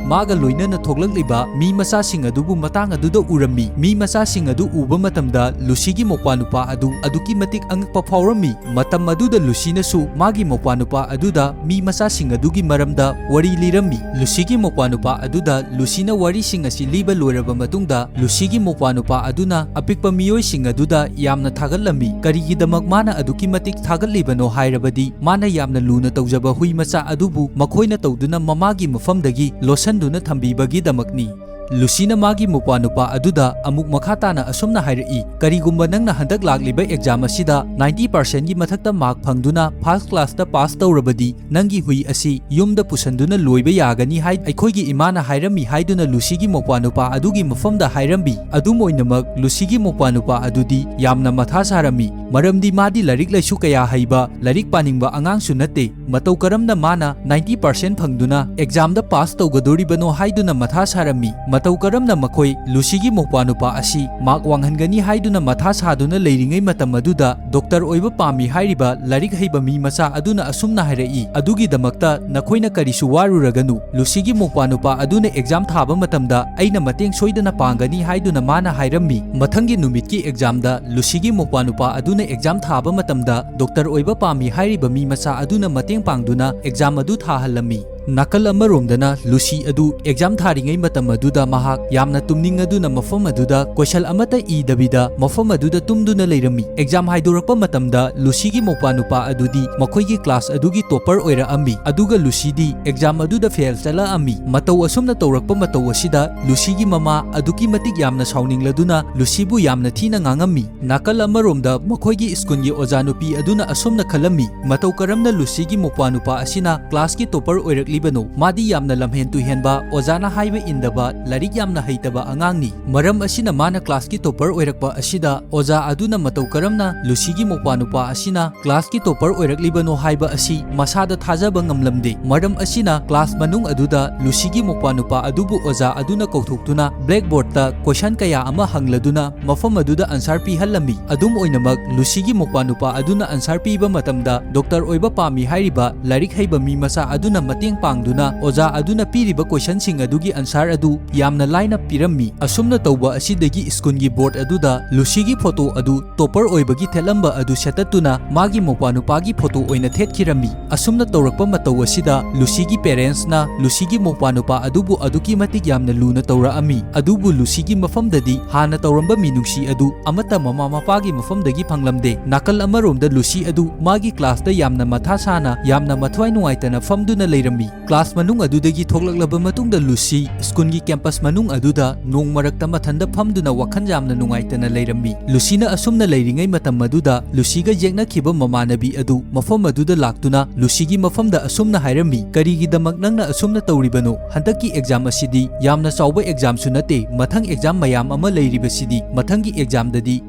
ꯃꯥꯒ ꯂꯣꯏꯅꯅ ꯊꯣꯛꯂꯛꯂꯤꯕ ꯃꯤ ꯃꯆꯥꯁꯤꯡ ꯑꯗꯨꯕꯨ ꯃꯇꯥꯡ ꯑꯗꯨꯗ ꯎꯔꯝꯃꯤ꯫ ꯃꯤ ꯃꯆꯥꯁꯤꯡ ꯑꯗꯨ ꯎꯕ ꯃꯇꯝꯗ ꯂꯨꯁꯤꯒꯤ ꯃꯧꯄ꯭ꯋꯥꯅꯨꯄꯥ ꯑꯗꯨ ꯑꯗꯨꯛꯀꯤ ꯃꯇꯤꯛ ꯑꯉꯛꯄ ꯐꯥꯎꯔꯝꯃꯤ꯫ ꯃꯇꯝ ꯑꯗꯨꯗ ꯂꯨꯁꯤꯅꯁꯨ ꯃꯥꯒꯤ ꯃꯧꯄ꯭ꯋꯥꯅꯨꯄꯥ ꯑꯗꯨꯗ ꯃꯤ ꯃꯆꯥꯁꯤꯡ ꯑꯗꯨꯒꯤ ꯃꯔꯝꯗ ꯋꯥꯔꯤ ꯂꯤꯔꯝꯃꯤ꯫ ꯂꯨꯁꯤꯒꯤ ꯃꯧꯄ꯭ꯋꯥꯅꯨꯄꯥ ꯑꯗꯨꯗ ꯂꯨꯁꯤꯅ ꯋꯥꯔꯤꯁꯤꯡ ꯑꯁꯤ ꯂꯤꯕ ꯂꯣꯏꯔꯕ ꯃꯇꯨꯡꯗ ꯂꯨꯁꯤꯒꯤ ꯃꯧꯄ꯭ꯋꯥꯅꯨꯄꯥ ꯑꯗꯨꯅ ꯑꯄꯤꯛꯄ ꯃꯤꯑꯣꯏꯁꯤꯡ ꯑꯗꯨꯗ ꯌꯥꯝꯅ ꯊꯥꯒꯠꯂꯝꯃꯤ꯫ ꯀꯔꯤꯒꯤꯗꯃꯛ ꯃꯥꯅ ꯑꯗꯨꯛꯀꯤ ꯃꯇꯤꯛ ꯊꯥꯒꯠꯂꯤꯕꯅꯣ ꯍꯥꯏꯔꯕꯗꯤ ꯃꯥꯅ ꯌꯥꯝꯅ ꯂꯨꯅ ꯇꯧꯖꯕ ꯍꯨꯏ ꯃꯆꯥ ꯑꯗꯨꯕꯨ ꯃꯈꯣꯏꯅ ꯇꯧꯗꯨꯅ ꯃꯃꯥꯒꯤ ꯃꯐꯝꯗꯒꯤ ꯂꯣꯠꯁꯤꯟꯗꯨꯅ ꯊꯝꯕꯤꯕꯒꯤꯗꯃꯛꯅꯤ꯫ ꯂꯨꯁꯤꯅ ꯃꯥꯒꯤ ꯃꯧꯄ꯭ꯋꯥꯅꯨꯄꯥ ꯑꯗꯨꯗ ꯑꯃꯨꯛ ꯃꯈꯥ ꯇꯥꯅ ꯑꯁꯨꯝꯅ ꯍꯥꯏꯔꯛꯏ, "ꯀꯔꯤꯒꯨꯝꯕ ꯅꯪꯅ ꯍꯟꯗꯛ ꯂꯥꯛꯂꯤꯕ ꯑꯦꯛꯖꯥꯝ ꯑꯁꯤꯗ ꯅꯥꯏꯟꯇꯤ ꯄꯥꯔꯁꯦꯟꯒꯤ ꯃꯊꯛꯇ ꯃꯥꯔꯛ ꯐꯪꯗꯨꯅ ꯐꯥꯔꯁ ꯀ꯭ꯂꯥꯁꯇ ꯄꯥꯁ ꯇꯧꯔꯕꯗꯤ ꯅꯪꯒꯤ ꯍꯨꯏ ꯑꯁꯤ ꯌꯨꯝꯗ ꯄꯨꯁꯟꯗꯨꯅ ꯂꯣꯏꯕ ꯌꯥꯒꯅꯤ ꯍꯥꯏ ꯑꯩꯈꯣꯏꯒꯤ ꯏꯃꯥꯅ ꯍꯥꯏꯔꯝꯃꯤ" ꯍꯥꯏꯗꯨꯅ ꯂꯨꯁꯤꯒꯤ ꯃꯧꯄ꯭ꯋꯥꯅꯨꯄꯥ ꯑꯗꯨꯒꯤ ꯃꯐꯝꯗ ꯍꯥꯏꯔꯝꯃꯤ꯫ ꯑꯗꯨꯝ ꯑꯣꯏꯅꯃꯛ ꯂꯨꯁꯤꯒꯤ ꯃꯧꯄ꯭ꯋꯥꯅꯨꯄꯥ ꯑꯗꯨꯗꯤ ꯌꯥꯝꯅ ꯃꯊꯥ ꯁꯥꯔꯝꯃꯤ, ꯃꯔꯝꯗꯤ ꯃꯥꯗꯤ ꯂꯥꯏꯔꯤꯛ ꯂꯥꯏꯁꯨ ꯀꯌꯥ ꯍꯩꯕ, ꯂꯥꯏꯔꯤꯛ ꯄꯥꯅꯤꯡꯕ ꯑꯉꯥꯡꯁꯨ ꯅꯠꯇꯦ꯫ ꯃꯇꯧ ꯀꯔꯝꯅ ꯃꯥꯅ ꯅꯥꯏꯟꯇꯤ ꯄꯥꯔꯁꯦꯟ ꯐꯪꯗꯨꯅ ꯑꯦꯛꯖꯥꯝꯗ ꯄꯥꯁ ꯇꯧꯒꯗꯣꯔꯤꯕꯅꯣ ꯍꯥꯏꯗꯨꯅ ꯃꯊꯥ ꯁꯥꯔꯝꯃꯤ꯫ ꯃꯇꯧ ꯀꯔꯝꯅ ꯃꯈꯣꯏ ꯂꯨꯁꯤꯒꯤ ꯃꯧꯄ꯭ꯋꯥꯅꯨꯄꯥ ꯑꯁꯤ ꯃꯥꯔꯛ ꯋꯥꯡꯍꯟꯒꯅꯤ ꯍꯥꯏꯗꯨꯅ ꯃꯊꯥ ꯁꯥꯗꯨꯅ ꯂꯩꯔꯤꯉꯩ ꯃꯇꯝ ꯑꯗꯨꯗ ꯗꯣꯛꯇꯔ ꯑꯣꯏꯕ ꯄꯥꯝꯃꯤ ꯍꯥꯏꯔꯤꯕ ꯂꯥꯏꯔꯤꯛ ꯍꯩꯕ ꯃꯤ ꯃꯆꯥ ꯑꯗꯨꯅ ꯑꯁꯨꯝꯅ ꯍꯥꯏꯔꯛꯏ, "ꯑꯗꯨꯒꯤꯗꯃꯛꯇ ꯅꯈꯣꯏꯅ ꯀꯔꯤꯁꯨ ꯋꯥꯔꯨꯔꯒꯅꯨ, ꯂꯨꯁꯤꯒꯤ ꯃꯧꯄ꯭ꯋꯥꯅꯨꯄꯥ ꯑꯗꯨꯅ ꯑꯦꯛꯖꯥꯝ ꯊꯥꯕ ꯃꯇꯝꯗ ꯑꯩꯅ ꯃꯇꯦꯡ ꯁꯣꯏꯗꯅ ꯄꯥꯡꯒꯅꯤ" ꯍꯥꯏꯗꯨꯅ ꯃꯥꯅ ꯍꯥꯏꯔꯝꯃꯤ꯫ ꯃꯊꯪꯒꯤ ꯅꯨꯃꯤꯠꯀꯤ ꯑꯦꯛꯖꯥꯝꯗ ꯂꯨꯁꯤꯒꯤ ꯃꯧꯄ꯭ꯋꯥꯅꯨꯄꯥ ꯑꯗꯨꯅ ꯑꯦꯛꯖꯥꯝ ꯊꯥꯕ ꯃꯇꯝꯗ ꯗꯣꯛꯇꯔ ꯑꯣꯏꯕ ꯄꯥꯝꯃꯤ ꯍꯥꯏꯔꯤꯕ ꯃꯤ ꯃꯆꯥ ꯑꯗꯨꯅ ꯃꯇꯦꯡ ꯄꯥꯡꯗꯨꯅ ꯑꯦꯛꯖꯥꯝ ꯑꯗꯨ ꯊꯥꯍꯜꯂꯝꯃꯤ꯫ ꯅꯥꯀꯜ ꯑꯃꯔꯣꯝꯗꯅ ꯂꯨꯁꯤ ꯑꯗꯨ ꯑꯦꯛꯖꯥꯝ ꯊꯥꯔꯤꯉꯩ ꯃꯇꯝ ꯑꯗꯨꯗ ꯃꯍꯥꯛ ꯌꯥꯝꯅ ꯇꯨꯝꯅꯤꯡꯉꯗꯨꯅ ꯃꯐꯝ ꯑꯗꯨꯗ ꯀꯣꯏꯁꯟ ꯑꯃꯠꯇ ꯏꯗꯕꯤꯗ ꯃꯐꯝ ꯑꯗꯨꯗ ꯇꯨꯝꯗꯨꯅ ꯂꯩꯔꯝꯃꯤ꯫ ꯑꯦꯛꯖꯥꯝ ꯍꯥꯏꯗꯣꯔꯛꯄ ꯃꯇꯝꯗ ꯂꯨꯁꯤꯒꯤ ꯃꯧꯄ꯭ꯋꯥ ꯅꯨꯄꯥ ꯑꯗꯨꯗꯤ ꯃꯈꯣꯏꯒꯤ ꯀ꯭ꯂꯥꯁ ꯑꯗꯨꯒꯤ ꯇꯣꯄꯔ ꯑꯣꯏꯔꯛꯑꯝꯃꯤ, ꯑꯗꯨꯒ ꯂꯨꯁꯤꯗꯤ ꯑꯦꯛꯖꯥꯝ ꯑꯗꯨꯗ ꯐꯦꯜ ꯆꯠꯂꯛꯑꯝꯃꯤ꯫ ꯃꯇꯧ ꯑꯁꯨꯝꯅ ꯇꯧꯔꯛꯄ ꯃꯇꯧ ꯑꯁꯤꯗ ꯂꯨꯁꯤꯒꯤ ꯃꯃꯥ ꯑꯗꯨꯛꯀꯤ ꯃꯇꯤꯛ ꯌꯥꯝꯅ ꯁꯥꯎꯅꯤꯡꯂꯗꯨꯅ ꯂꯨꯁꯤꯕꯨ ꯌꯥꯝꯅ ꯊꯤꯅ ꯉꯥꯡꯉꯝꯃꯤ꯫ ꯅꯥꯀꯜ ꯑꯃꯔꯣꯝꯗ ꯃꯈꯣꯏꯒꯤ ꯁ꯭ꯀꯨꯜꯒꯤ ꯑꯣꯖꯥ ꯅꯨꯄꯤ ꯑꯗꯨꯅ ꯑꯁꯨꯝꯅ ꯈꯜꯂꯝꯃꯤ, ꯃꯇꯧ ꯀꯔꯝꯅ ꯂꯨꯁꯤꯒꯤ ꯃꯧꯄ꯭ꯋꯥ ꯅꯨꯄꯥ ꯑꯁꯤꯅ ꯀ꯭ꯂꯥꯁꯀꯤ ꯇꯣꯄꯔ ꯑꯣꯏꯔꯛꯂꯤꯕꯅꯣ? ꯃꯥꯗꯤ ꯌꯥꯝꯅ ꯂꯝꯍꯦꯟ ꯇꯨꯍꯦꯟꯕ, ꯑꯣꯖꯥꯅ ꯍꯥꯏꯕ ꯏꯟꯗꯕ, ꯂꯥꯏꯔꯤꯛ ꯌꯥꯝꯅ ꯍꯩꯇꯕ ꯑꯉꯥꯡꯅꯤ꯫ ꯃꯔꯝ ꯑꯁꯤꯅ ꯃꯥꯅ ꯀ꯭ꯂꯥꯁꯀꯤ ꯇꯣꯄꯔ ꯑꯣꯏꯔꯛꯄ ꯑꯁꯤꯗ ꯑꯣꯖꯥ ꯑꯗꯨꯅ ꯃꯇꯧ ꯀꯔꯝꯅ ꯂꯨꯁꯤꯒꯤ ꯃꯧꯄ꯭ꯋꯥ ꯅꯨꯄꯥ ꯑꯁꯤꯅ ꯀ꯭ꯂꯥꯁꯀꯤ ꯇꯣꯄꯔ ꯑꯣꯏꯔꯛꯂꯤꯕꯅꯣ ꯍꯥꯏꯕ ꯑꯁꯤ ꯃꯁꯥꯗ ꯊꯥꯖꯕ ꯉꯝꯂꯝꯗꯦ꯫ ꯃꯔꯝ ꯑꯁꯤꯅ ꯀ꯭ꯂꯥꯁ ꯃꯅꯨꯡ ꯑꯗꯨꯗ ꯂꯨꯁꯤꯒꯤ ꯃꯧꯄ꯭ꯋꯥ ꯅꯨꯄꯥ ꯑꯗꯨꯕꯨ ꯑꯣꯖꯥ ꯑꯗꯨꯅ ꯀꯧꯊꯣꯛꯇꯨꯅ ꯕ꯭ꯂꯦꯛꯕꯣꯔꯗꯇ ꯀꯣꯏꯁꯟ ꯀꯌꯥ ꯑꯃ ꯍꯪꯂꯗꯨꯅ ꯃꯐꯝ ꯑꯗꯨꯗ ꯑꯟꯁꯥꯔ ꯄꯤꯍꯜꯂꯝꯃꯤ꯫ ꯑꯗꯨꯝ ꯑꯣꯏꯅꯃꯛ, ꯂꯨꯁꯤꯒꯤ ꯃꯧꯄ꯭ꯋꯥ ꯅꯨꯄꯥ ꯑꯗꯨꯅ ꯑꯟꯁꯥꯔ ꯄꯤꯕ ꯃꯇꯝꯗ ꯗꯣꯛꯇꯔ ꯑꯣꯏꯕ ꯄꯥꯝꯃꯤ ꯍꯥꯏꯔꯤꯕ ꯂꯥꯏꯔꯤꯛ ꯍꯩꯕ ꯃꯤ ꯃꯆꯥ ꯑꯗꯨꯅ ꯃꯇꯦꯡ ꯄꯥꯡꯗꯨꯅ ꯑꯣꯖꯥ ꯑꯗꯨꯅ ꯄꯤꯔꯤꯕ ꯀꯣꯏꯁꯟꯁꯤꯡ ꯑꯗꯨꯒꯤ ꯑꯟꯁꯥꯔ ꯑꯗꯨ ꯌꯥꯝꯅ ꯂꯥꯏꯅ ꯄꯤꯔꯝꯃꯤ꯫ ꯑꯁꯨꯝꯅ ꯇꯧꯕ ꯑꯁꯤꯗꯒꯤ ꯁ꯭ꯀꯨꯜꯒꯤ ꯕꯣꯔꯗ ꯑꯗꯨꯗ ꯂꯨꯁꯤꯒꯤ ꯐꯣꯇꯣ ꯑꯗꯨ ꯇꯣꯄꯔ ꯑꯣꯏꯕꯒꯤ ꯊꯦꯠꯂꯝꯕ ꯑꯗꯨ ꯁꯦꯠꯇꯠꯇꯨꯅ ꯃꯥꯒꯤ ꯃꯧꯄ꯭ꯋꯥ ꯅꯨꯄꯥꯒꯤ ꯐꯣꯇꯣ ꯑꯣꯏꯅ ꯊꯦꯠꯈꯤꯔꯝꯃꯤ꯫ ꯑꯁꯨꯝꯅ ꯇꯧꯔꯛꯄ ꯃꯇꯧ ꯑꯁꯤꯗ ꯂꯨꯁꯤꯒꯤ ꯄꯦꯔꯦꯟꯁꯅ ꯂꯨꯁꯤꯒꯤ ꯃꯧꯄ꯭ꯋꯥ ꯅꯨꯄꯥ ꯑꯗꯨꯕꯨ ꯑꯗꯨꯛꯀꯤ ꯃꯇꯤꯛ ꯌꯥꯝꯅ ꯂꯨꯅ ꯇꯧꯔꯛꯑꯝꯃꯤ꯫ ꯑꯗꯨꯕꯨ ꯂꯨꯁꯤꯒꯤ ꯃꯐꯝꯗꯗꯤ ꯍꯥꯟꯅ ꯇꯧꯔꯝꯕ ꯃꯤꯅꯨꯡꯁꯤ ꯑꯗꯨ ꯑꯃꯠꯇ ꯃꯃꯥ ꯃꯄꯥꯒꯤ ꯃꯐꯝꯗꯒꯤ ꯐꯪꯂꯝꯗꯦ꯫ ꯅꯥꯀꯜ ꯑꯃꯔꯣꯝꯗ ꯂꯨꯁꯤ ꯑꯗꯨ ꯃꯥꯒꯤ ꯀ꯭ꯂꯥꯁꯇ ꯌꯥꯝꯅ ꯃꯊꯥ ꯁꯥꯅ, ꯌꯥꯝꯅ ꯃꯊ꯭ꯋꯥꯏ ꯅꯨꯡꯉꯥꯏꯇꯅ ꯐꯝꯗꯨꯅ ꯂꯩꯔꯝꯃꯤ꯫ ꯀ꯭ꯂꯥꯁ ꯃꯅꯨꯡ ꯑꯗꯨꯗꯒꯤ ꯊꯣꯛꯂꯛꯂꯕ ꯃꯇꯨꯡꯗ ꯂꯨꯁꯤ ꯁ꯭ꯀꯨꯜꯒꯤ ꯀꯦꯝꯄꯁ ꯃꯅꯨꯡ ꯑꯗꯨꯗ ꯅꯣꯡ ꯃꯔꯛꯇ ꯃꯊꯟꯗ ꯐꯝꯗꯨꯅ ꯋꯥꯈꯜ ꯌꯥꯝꯅ ꯅꯨꯡꯉꯥꯏꯇꯅ ꯂꯩꯔꯝꯃꯤ꯫ ꯂꯨꯁꯤꯅ ꯑꯁꯨꯝꯅ ꯂꯩꯔꯤꯉꯩ ꯃꯇꯝ ꯑꯗꯨꯗ ꯂꯨꯁꯤꯒ ꯌꯦꯛꯅꯈꯤꯕ ꯃꯃꯥꯟꯅꯕꯤ ꯑꯗꯨ ꯃꯐꯝ ꯑꯗꯨꯗ ꯂꯥꯛꯇꯨꯅ ꯂꯨꯁꯤꯒꯤ ꯃꯐꯝꯗ ꯑꯁꯨꯝꯅ ꯍꯥꯏꯔꯝꯃꯤ, "ꯀꯔꯤꯒꯤꯗꯃꯛ ꯅꯪꯅ ꯑꯁꯨꯝꯅ ꯇꯧꯔꯤꯕꯅꯣ? ꯍꯟꯗꯛꯀꯤ ꯑꯦꯛꯖꯥꯝ ꯑꯁꯤꯗꯤ ꯌꯥꯝꯅ ꯆꯥꯎꯕ ꯑꯦꯛꯖꯥꯝꯁꯨ ꯅꯠꯇꯦ, ꯃꯊꯪ ꯑꯦꯛꯖꯥꯝ ꯃꯌꯥꯝ ꯑꯃ ꯂꯩꯔꯤꯕꯁꯤꯗꯤ꯫ ꯃꯊꯪꯒꯤ ꯑꯦꯛꯖꯥꯝꯗꯗꯤ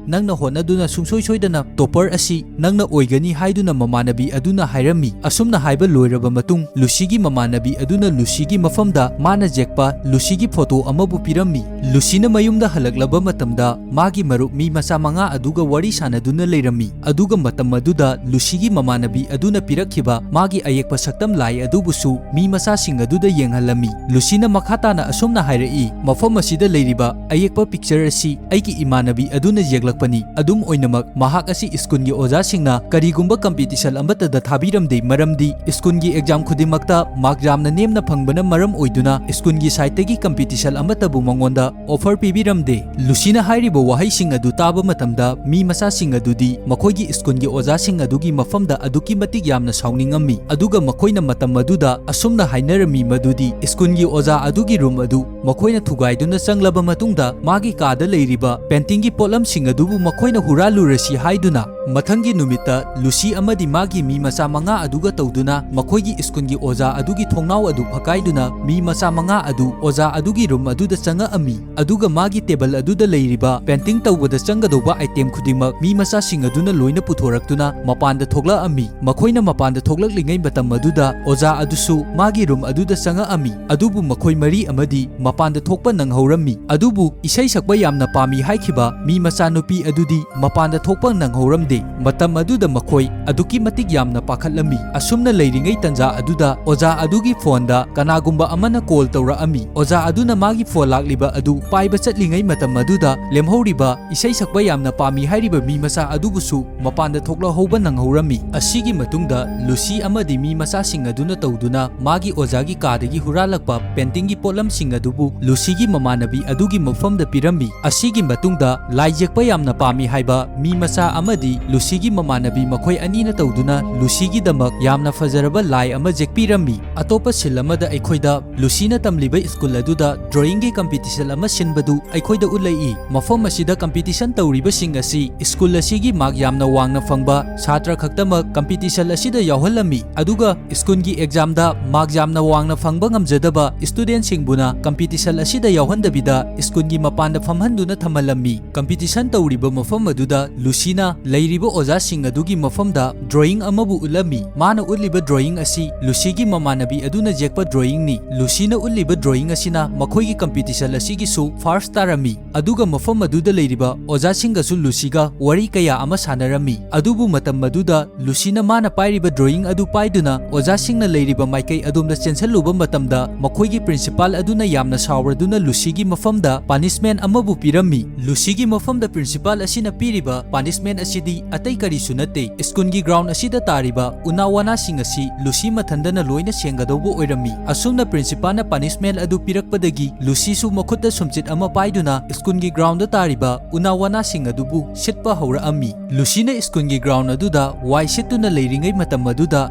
ꯅꯪꯅ ꯍꯣꯠꯅꯗꯨꯅ ꯁꯨꯡꯁꯣꯏ ꯁꯣꯏꯗꯅ ꯇꯣꯄꯔ ꯑꯁꯤ ꯅꯪꯅ ꯑꯣꯏꯒꯅꯤ" ꯍꯥꯏꯗꯨꯅ ꯃꯃꯥꯟꯅꯕꯤ ꯑꯗꯨꯅ ꯍꯥꯏꯔꯝꯃꯤ꯫ ꯑꯁꯨꯝꯅ ꯍꯥꯏꯕ ꯂꯣꯏꯔꯕ ꯃꯇꯨꯡ ꯂꯨꯁꯤꯒꯤ ꯃꯃꯥꯟꯅꯕꯤ ꯑꯗꯨꯅ ꯂꯨꯁꯤꯒꯤ ꯃꯐꯝꯗ ꯃꯥꯅ ꯌꯦꯛꯄ ꯂꯨꯁꯤꯒꯤ ꯐꯣꯇꯣ ꯑꯃꯕꯨ ꯄꯤꯔꯝꯃꯤ꯫ ꯂꯨꯁꯤꯅ ꯃꯌꯨꯝꯗ ꯍꯜꯂꯛꯂꯕ ꯃꯇꯝꯗ ꯃꯥꯒꯤ ꯃꯔꯨꯞ ꯃꯤ ꯃꯆꯥ ꯃꯉꯥ ꯑꯗꯨꯒ ꯋꯥꯔꯤ ꯁꯥꯟꯅꯗꯨꯅ ꯂꯩꯔꯝꯃꯤ꯫ ꯑꯗꯨꯒ ꯃꯇꯝ ꯑꯗꯨꯗ ꯂꯨꯁꯤꯒꯤ ꯃꯃꯥꯟꯅꯕꯤ ꯑꯗꯨꯅ ꯄꯤꯔꯛꯈꯤꯕ ꯃꯥꯒꯤ ꯑꯌꯦꯛꯄ ꯁꯛꯇꯝ ꯂꯥꯏ ꯑꯗꯨꯕꯨꯁꯨ ꯃꯤ ꯃꯆꯥꯁꯤꯡ ꯑꯗꯨꯗ ꯌꯦꯡꯍꯜꯂꯝꯃꯤ꯫ ꯂꯨꯁꯤꯅ ꯃꯈꯥ ꯇꯥꯅ ꯑꯁꯨꯝꯅ ꯍꯥꯏꯔꯛꯏ, "ꯃꯐꯝ ꯑꯁꯤꯗ ꯂꯩꯔꯤꯕ ꯑꯌꯦꯛꯄ ꯄꯤꯛꯆꯔ ꯑꯁꯤ ꯑꯩꯒꯤ ꯏꯃꯥꯟꯅꯕꯤ ꯑꯗꯨꯅ ꯌꯦꯛꯂꯛꯄꯅꯤ꯫ ꯑꯗꯨꯝ ꯑꯣꯏꯅꯃꯛ, ꯃꯍꯥꯛ ꯑꯁꯤ ꯁ꯭ꯀꯨꯜꯒꯤ ꯑꯣꯖꯥꯁꯤꯡꯅ ꯀꯔꯤꯒꯨꯝꯕ ꯀꯝꯄꯤꯇꯤꯁꯟ ꯑꯃꯠꯇꯗ ꯊꯥꯕꯤꯔꯝꯗꯦ, ꯃꯔꯝꯗꯤ ꯁ꯭ꯀꯨꯜꯒꯤ ꯑꯦꯛꯖꯥꯝ ꯈꯨꯗꯤꯡꯃꯛꯇ ꯃꯥꯔꯛ ꯌꯥꯝꯅ ꯅꯦꯝꯅ ꯐꯪꯕꯅ ꯃꯔꯝ ꯑꯣꯏꯗꯨꯅ ꯁ꯭ꯀꯨꯜꯒꯤ ꯁꯥꯏꯠꯇꯒꯤ ꯀꯝꯄꯤꯇꯤꯁꯟ ꯑꯃꯠꯇꯕꯨ ꯃꯉꯣꯟꯗ ꯑꯣꯐꯔ ꯄꯤꯕꯤꯔꯝꯗꯦ꯫ ꯂꯨꯁꯤꯅ ꯍꯥꯏꯔꯤꯕ ꯋꯥꯍꯩꯁꯤꯡ ꯑꯗꯨ ꯇꯥꯕ ꯃꯇꯝꯗ ꯃꯤ ꯃꯆꯥꯁꯤꯡ ꯑꯗꯨꯗꯤ ꯃꯈꯣꯏꯒꯤ ꯁ꯭ꯀꯨꯜꯒꯤ ꯑꯣꯖꯥꯁꯤꯡ ꯑꯗꯨꯒꯤ ꯃꯐꯝꯗ ꯑꯗꯨꯛꯀꯤ ꯃꯇꯤꯛ ꯌꯥꯝꯅ ꯁꯥꯎꯅꯤꯡꯉꯝꯃꯤ, ꯑꯗꯨꯒ ꯃꯈꯣꯏꯅ ꯃꯇꯝ ꯑꯗꯨꯗ ꯑꯁꯨꯝꯅ ꯍꯥꯏꯅꯔꯝꯃꯤ ꯃꯗꯨꯗꯤ ꯁ꯭ꯀꯨꯜꯒꯤ ꯑꯣꯖꯥ ꯑꯗꯨꯒꯤ ꯔꯨꯝ ꯑꯗꯨ ꯃꯈꯣꯏꯅ ꯊꯨꯒꯥꯏꯗꯨꯅ ꯆꯪꯂꯕ ꯃꯇꯨꯡꯗ ꯃꯥꯒꯤ ꯀꯥꯗ ꯂꯩꯔꯤꯕ ꯄꯦꯟꯇꯤꯡꯒꯤ ꯄꯣꯠꯂꯝꯁꯤꯡ ꯑꯗꯨꯕꯨ ꯃꯈꯣꯏꯅ ꯍꯨꯔꯥꯜꯂꯨꯔꯁꯤ ꯍꯥꯏꯗꯨꯅ꯫ ꯃꯊꯪꯒꯤ ꯅꯨꯃꯤꯠꯇ ꯂꯨꯁꯤ ꯑꯃꯗꯤ ꯃꯥꯒꯤ ꯃꯤ ꯃꯆꯥ ꯃꯉꯥ ꯑꯗꯨꯒ ꯇꯧꯗꯨꯅ ꯃꯈꯣꯏꯒꯤ ꯁ꯭ꯀꯨꯜꯒꯤ ꯑꯣꯖꯥ ꯑꯗꯨꯒꯤ ꯊꯣꯡꯅꯥꯎ ꯑꯗꯨ ꯐꯛꯀꯥꯏꯗꯨꯅ ꯃꯤ ꯃꯆꯥ ꯃꯉꯥ ꯑꯗꯨ ꯑꯣꯖꯥ ꯑꯗꯨꯒꯤ ꯔꯨꯝ ꯑꯗꯨꯗ ꯆꯪꯉꯛꯑꯝꯃꯤ, ꯑꯗꯨꯒ ꯃꯥꯒꯤ ꯇꯦꯕꯜ ꯑꯗꯨꯗ ꯂꯩꯔꯤꯕ ꯄꯦꯟꯇꯤꯡ ꯇꯧꯕꯗ ꯆꯪꯒꯗꯧꯕ ꯑꯥꯏꯇꯦꯝ ꯈꯨꯗꯤꯡꯃꯛ ꯃꯤ ꯃꯆꯥꯁꯤꯡ ꯑꯗꯨꯅ ꯂꯣꯏꯅ ꯄꯨꯊꯣꯔꯛꯇꯨꯅ ꯃꯄꯥꯟꯗ ꯊꯣꯛꯂꯛꯑꯝꯃꯤ꯫ ꯃꯈꯣꯏꯅ ꯃꯄꯥꯟꯗ ꯊꯣꯛꯂꯛꯂꯤꯉꯩ ꯃꯇꯝ ꯑꯗꯨꯗ ꯑꯣꯖꯥ ꯑꯗꯨꯁꯨ ꯃꯥꯒꯤ ꯔꯨꯝ ꯑꯗꯨꯗ ꯆꯪꯉꯛꯑꯝꯃꯤ, ꯑꯗꯨꯕꯨ ꯃꯈꯣꯏ ꯃꯔꯤ ꯑꯃꯗꯤ ꯃꯄꯥꯟꯗ ꯊꯣꯛꯄ ꯅꯪꯍꯧꯔꯝꯃꯤ꯫ ꯑꯗꯨꯕꯨ ꯏꯁꯩ ꯁꯛꯄ ꯌꯥꯝꯅ ꯄꯥꯝꯃꯤ ꯍꯥꯏꯈꯤꯕ ꯃꯤ ꯃꯆꯥꯅꯨꯄꯤ ꯑꯗꯨꯗꯤ ꯃꯄꯥꯟꯗ ꯊꯣꯛꯄ ꯅꯪꯍꯧꯔꯝꯗꯦ꯫ ꯃꯇꯝ ꯑꯗꯨꯗ ꯃꯈꯣꯏ ꯑꯗꯨꯛꯀꯤ ꯃꯇꯤꯛ ꯌꯥꯝꯅ ꯄꯥꯈꯠꯂꯝꯃꯤ꯫ ꯑꯁꯨꯝꯅ ꯂꯩꯔꯤꯉꯩ ꯇꯟꯖꯥ ꯑꯗꯨꯗ ꯑꯣꯖꯥ ꯑꯗꯨꯒꯤ ꯐꯣꯟꯗ ꯀꯅꯥꯒꯨꯝꯕ ꯑꯃꯅ ꯀꯣꯜ ꯇꯧꯔꯛꯑꯝꯃꯤ꯫ ꯑꯣꯖꯥ ꯑꯗꯨꯅ ꯃꯥꯒꯤ ꯐꯣꯟ ꯂꯥꯛꯂꯤꯕ ꯑꯗꯨ ꯄꯥꯏꯕ ꯆꯠꯂꯤꯉꯩ ꯃꯇꯝ ꯑꯗꯨꯗ ꯂꯦꯝꯍꯧꯔꯤꯕ ꯏꯁꯩ ꯁꯛꯄ ꯌꯥꯝꯅ ꯄꯥꯝꯃꯤ ꯍꯥꯏꯔꯤꯕ ꯃꯤ ꯃꯆꯥ ꯑꯗꯨꯕꯨꯁꯨ ꯃꯄꯥꯟꯗ ꯊꯣꯛꯂꯛꯍꯧꯕ ꯅꯪꯍꯧꯔꯝꯃꯤ꯫ ꯑꯁꯤꯒꯤ ꯃꯇꯨꯡꯗ ꯂꯨꯁꯤ ꯑꯃꯗꯤ ꯃꯤ ꯃꯆꯥꯁꯤꯡ ꯑꯗꯨꯅ ꯇꯧꯗꯨꯅ ꯃꯥꯒꯤ ꯑꯣꯖꯥꯒꯤ ꯀꯥꯗꯒꯤ ꯍꯨꯔꯥꯜꯂꯛꯄ ꯄꯦꯟꯇꯤꯡꯒꯤ ꯄꯣꯠꯂꯝꯁꯤꯡ ꯑꯗꯨꯕꯨ ꯂꯨꯁꯤꯒꯤ ꯃꯃꯥꯟꯅꯕꯤ ꯑꯗꯨꯒꯤ ꯃꯐꯝꯗ ꯄꯤꯔꯝꯃꯤ꯫ ꯑꯁꯤꯒꯤ ꯃꯇꯨꯡꯗ ꯂꯥꯏ ꯌꯦꯛꯄ ꯌꯥꯝꯅ ꯄꯥꯝꯃꯤ ꯍꯥꯏꯕ ꯃꯤ ꯃꯆꯥ ꯑꯃꯗꯤ ꯂꯨꯁꯤꯒꯤ ꯃꯃꯥꯟꯅꯕꯤ ꯃꯈꯣꯏ ꯑꯅꯤꯅ ꯇꯧꯗꯨꯅ ꯂꯨꯁꯤꯒꯤꯗꯃꯛ ꯌꯥꯝꯅ ꯐꯖꯔꯕ ꯂꯥꯏ ꯑꯃ ꯌꯦꯛꯄꯤꯔꯝꯃꯤ꯫ ꯑꯇꯣꯞꯄ ꯁꯤꯟ ꯑꯃꯗ ꯑꯩꯈꯣꯏꯗ ꯂꯨꯁꯤꯅ ꯇꯝꯂꯤꯕ ꯁ꯭ꯀꯨꯜ ꯑꯗꯨꯗ ꯗ꯭ꯔꯣꯌꯤꯡꯒꯤ ꯀꯝꯄꯤꯇꯤꯁꯟ ꯑꯃ ꯁꯤꯟꯕꯗꯨ ꯑꯩꯈꯣꯏꯗ ꯎꯠꯂꯛꯏ꯫ ꯃꯐꯝ ꯑꯁꯤꯗ ꯀꯝꯄꯤꯇꯤꯁꯟ ꯇꯧꯔꯤꯕꯁꯤꯡ ꯑꯁꯤ ꯁ꯭ꯀꯨꯜ ꯑꯁꯤꯒꯤ ꯃꯥꯔꯛ ꯌꯥꯝꯅ ꯋꯥꯡꯅ ꯐꯪꯕ ꯁꯥꯇ꯭ꯔ ꯈꯛꯇꯃꯛ ꯀꯝꯄꯤꯇꯤꯁꯟ ꯑꯁꯤꯗ ꯌꯥꯎꯍꯜꯂꯝꯃꯤ, ꯑꯗꯨꯒ ꯁ꯭ꯀꯨꯜꯒꯤ ꯑꯦꯛꯖꯥꯝꯗ ꯃꯥꯔꯛ ꯌꯥꯝꯅ ꯋꯥꯡꯅ ꯐꯪꯕ ꯉꯝꯖꯗꯕ ꯁ꯭ꯇꯨꯗꯦꯟꯠꯁꯤꯡꯕꯨꯅ ꯀꯝꯄꯤꯇꯤꯁꯟ ꯑꯁꯤꯗ ꯌꯥꯎꯍꯟꯗꯕꯤꯗ ꯁ꯭ꯀꯨꯜꯒꯤ ꯃꯄꯥꯟꯗ ꯐꯝꯍꯟꯗꯨꯅ ꯊꯝꯍꯜꯂꯝꯃꯤ꯫ ꯀꯝꯄꯤꯇꯤꯁꯟ ꯇꯧꯔꯤꯕ ꯃꯐꯝ ꯑꯗꯨꯗ ꯂꯨꯁꯤꯅ ꯂꯩꯔꯤꯕ ꯑꯣꯖꯥꯁꯤꯡ ꯑꯗꯨꯒꯤ ꯃꯐꯝꯗ ꯗ꯭ꯔꯣꯌꯤꯡ ꯑꯃꯕꯨ ꯎꯠꯂꯝꯃꯤ꯫ ꯃꯥꯅ ꯎꯠꯂꯤꯕ ꯗ꯭ꯔꯣꯌꯤꯡ ꯑꯁꯤ ꯂꯨꯁꯤꯒꯤ ꯃꯃꯥꯟꯅꯕꯤ ꯑꯗꯨꯅ ꯌꯦꯛꯄ ꯗ꯭ꯔꯣꯌꯤꯡꯅꯤ꯫ ꯂꯨꯁꯤꯅ ꯎꯠꯂꯤꯕ ꯗ꯭ꯔꯣꯌꯤꯡ ꯑꯁꯤꯅ ꯃꯈꯣꯏꯒꯤ ꯀꯝꯄꯤꯇꯤꯁꯟ ꯑꯁꯤꯒꯤꯁꯨ ꯐꯥꯔꯁ ꯇꯥꯔꯝꯃꯤ꯫ ꯑꯗꯨꯒ ꯃꯐꯝ ꯑꯗꯨꯗ ꯂꯩꯔꯤꯕ ꯑꯣꯖꯥꯁꯤꯡꯒꯁꯨ ꯂꯨꯁꯤꯒ ꯋꯥꯔꯤ ꯀꯌꯥ ꯑꯃ ꯁꯥꯟꯅꯔꯝꯃꯤ꯫ ꯑꯗꯨꯕꯨ ꯃꯇꯝ ꯑꯗꯨꯗ ꯂꯨꯁꯤꯅ ꯃꯥꯅ ꯄꯥꯏꯔꯤꯕ ꯗ꯭ꯔꯣꯌꯤꯡ ꯑꯗꯨ ꯄꯥꯏꯗꯨꯅ ꯑꯣꯖꯥꯁꯤꯡꯅ ꯂꯩꯔꯤꯕ ꯃꯥꯏꯀꯩ ꯑꯗꯣꯝꯗ ꯆꯦꯟꯁꯤꯜꯂꯨꯕ ꯃꯇꯝꯗ ꯃꯈꯣꯏꯒꯤ ꯄ꯭ꯔꯤꯟꯁꯤꯄꯥꯜ ꯑꯗꯨꯅ ꯌꯥꯝꯅ ꯁꯥꯎꯔꯗꯨꯅ ꯂꯨꯁꯤꯒꯤ ꯃꯐꯝꯗ ꯄꯥꯅꯤꯁꯃꯦꯟ ꯑꯃꯕꯨ ꯄꯤꯔꯝꯃꯤ꯫ ꯂꯨꯁꯤꯒꯤ ꯃꯐꯝꯗ ꯄ꯭ꯔꯤꯟꯁꯤꯄꯥꯜ ꯑꯁꯤꯅ ꯄꯤꯔꯤꯕ ꯄꯥꯅꯤꯁꯃꯦꯟ ꯑꯁꯤꯗꯤ ꯑꯇꯩ ꯀꯔꯤꯁꯨ ꯅꯠꯇꯦ, ꯁ꯭ꯀꯨꯜꯒꯤ ꯒ꯭ꯔꯥꯎꯟ ꯑꯁꯤꯗ ꯇꯥꯔꯤꯕ ꯎꯅꯥ ꯋꯥꯅꯥꯁꯤꯡ ꯑꯁꯤ ꯂꯨꯁꯤ ꯃꯊꯟꯗꯅ ꯂꯣꯏꯅ ꯁꯦꯡꯒꯗꯧꯕ ꯑꯣꯏꯔꯝꯃꯤ꯫ ꯑꯁꯨꯝꯅ ꯄ꯭ꯔꯤꯟꯁꯤꯄꯥꯜꯅ ꯄꯅꯤꯁꯃꯦꯟꯠ ꯑꯗꯨ ꯄꯤꯔꯛꯄꯗꯒꯤ ꯂꯨꯁꯤꯁꯨ ꯃꯈꯨꯠꯇ ꯁꯨꯝꯆꯤꯠ ꯑꯃ ꯄꯥꯏꯗꯨꯅ ꯁ꯭ꯀꯨꯜꯒꯤ ꯒ꯭ꯔꯥꯎꯟꯗ ꯇꯥꯔꯤꯕ ꯎꯅꯥ ꯋꯥꯅꯥꯁꯤꯡ ꯑꯗꯨꯕꯨ ꯁꯤꯠꯄ ꯍꯧꯔꯛꯑꯝꯃꯤ꯫ ꯂꯨꯁꯤꯅ ꯁ꯭ꯀꯨꯜꯒꯤ ꯒ꯭ꯔꯥꯎꯟ ꯑꯗꯨꯗ ꯋꯥꯏ ꯁꯤꯠꯇꯨꯅ ꯂꯩꯔꯤꯉꯩ ꯃꯇꯝ ꯑꯗꯨꯗ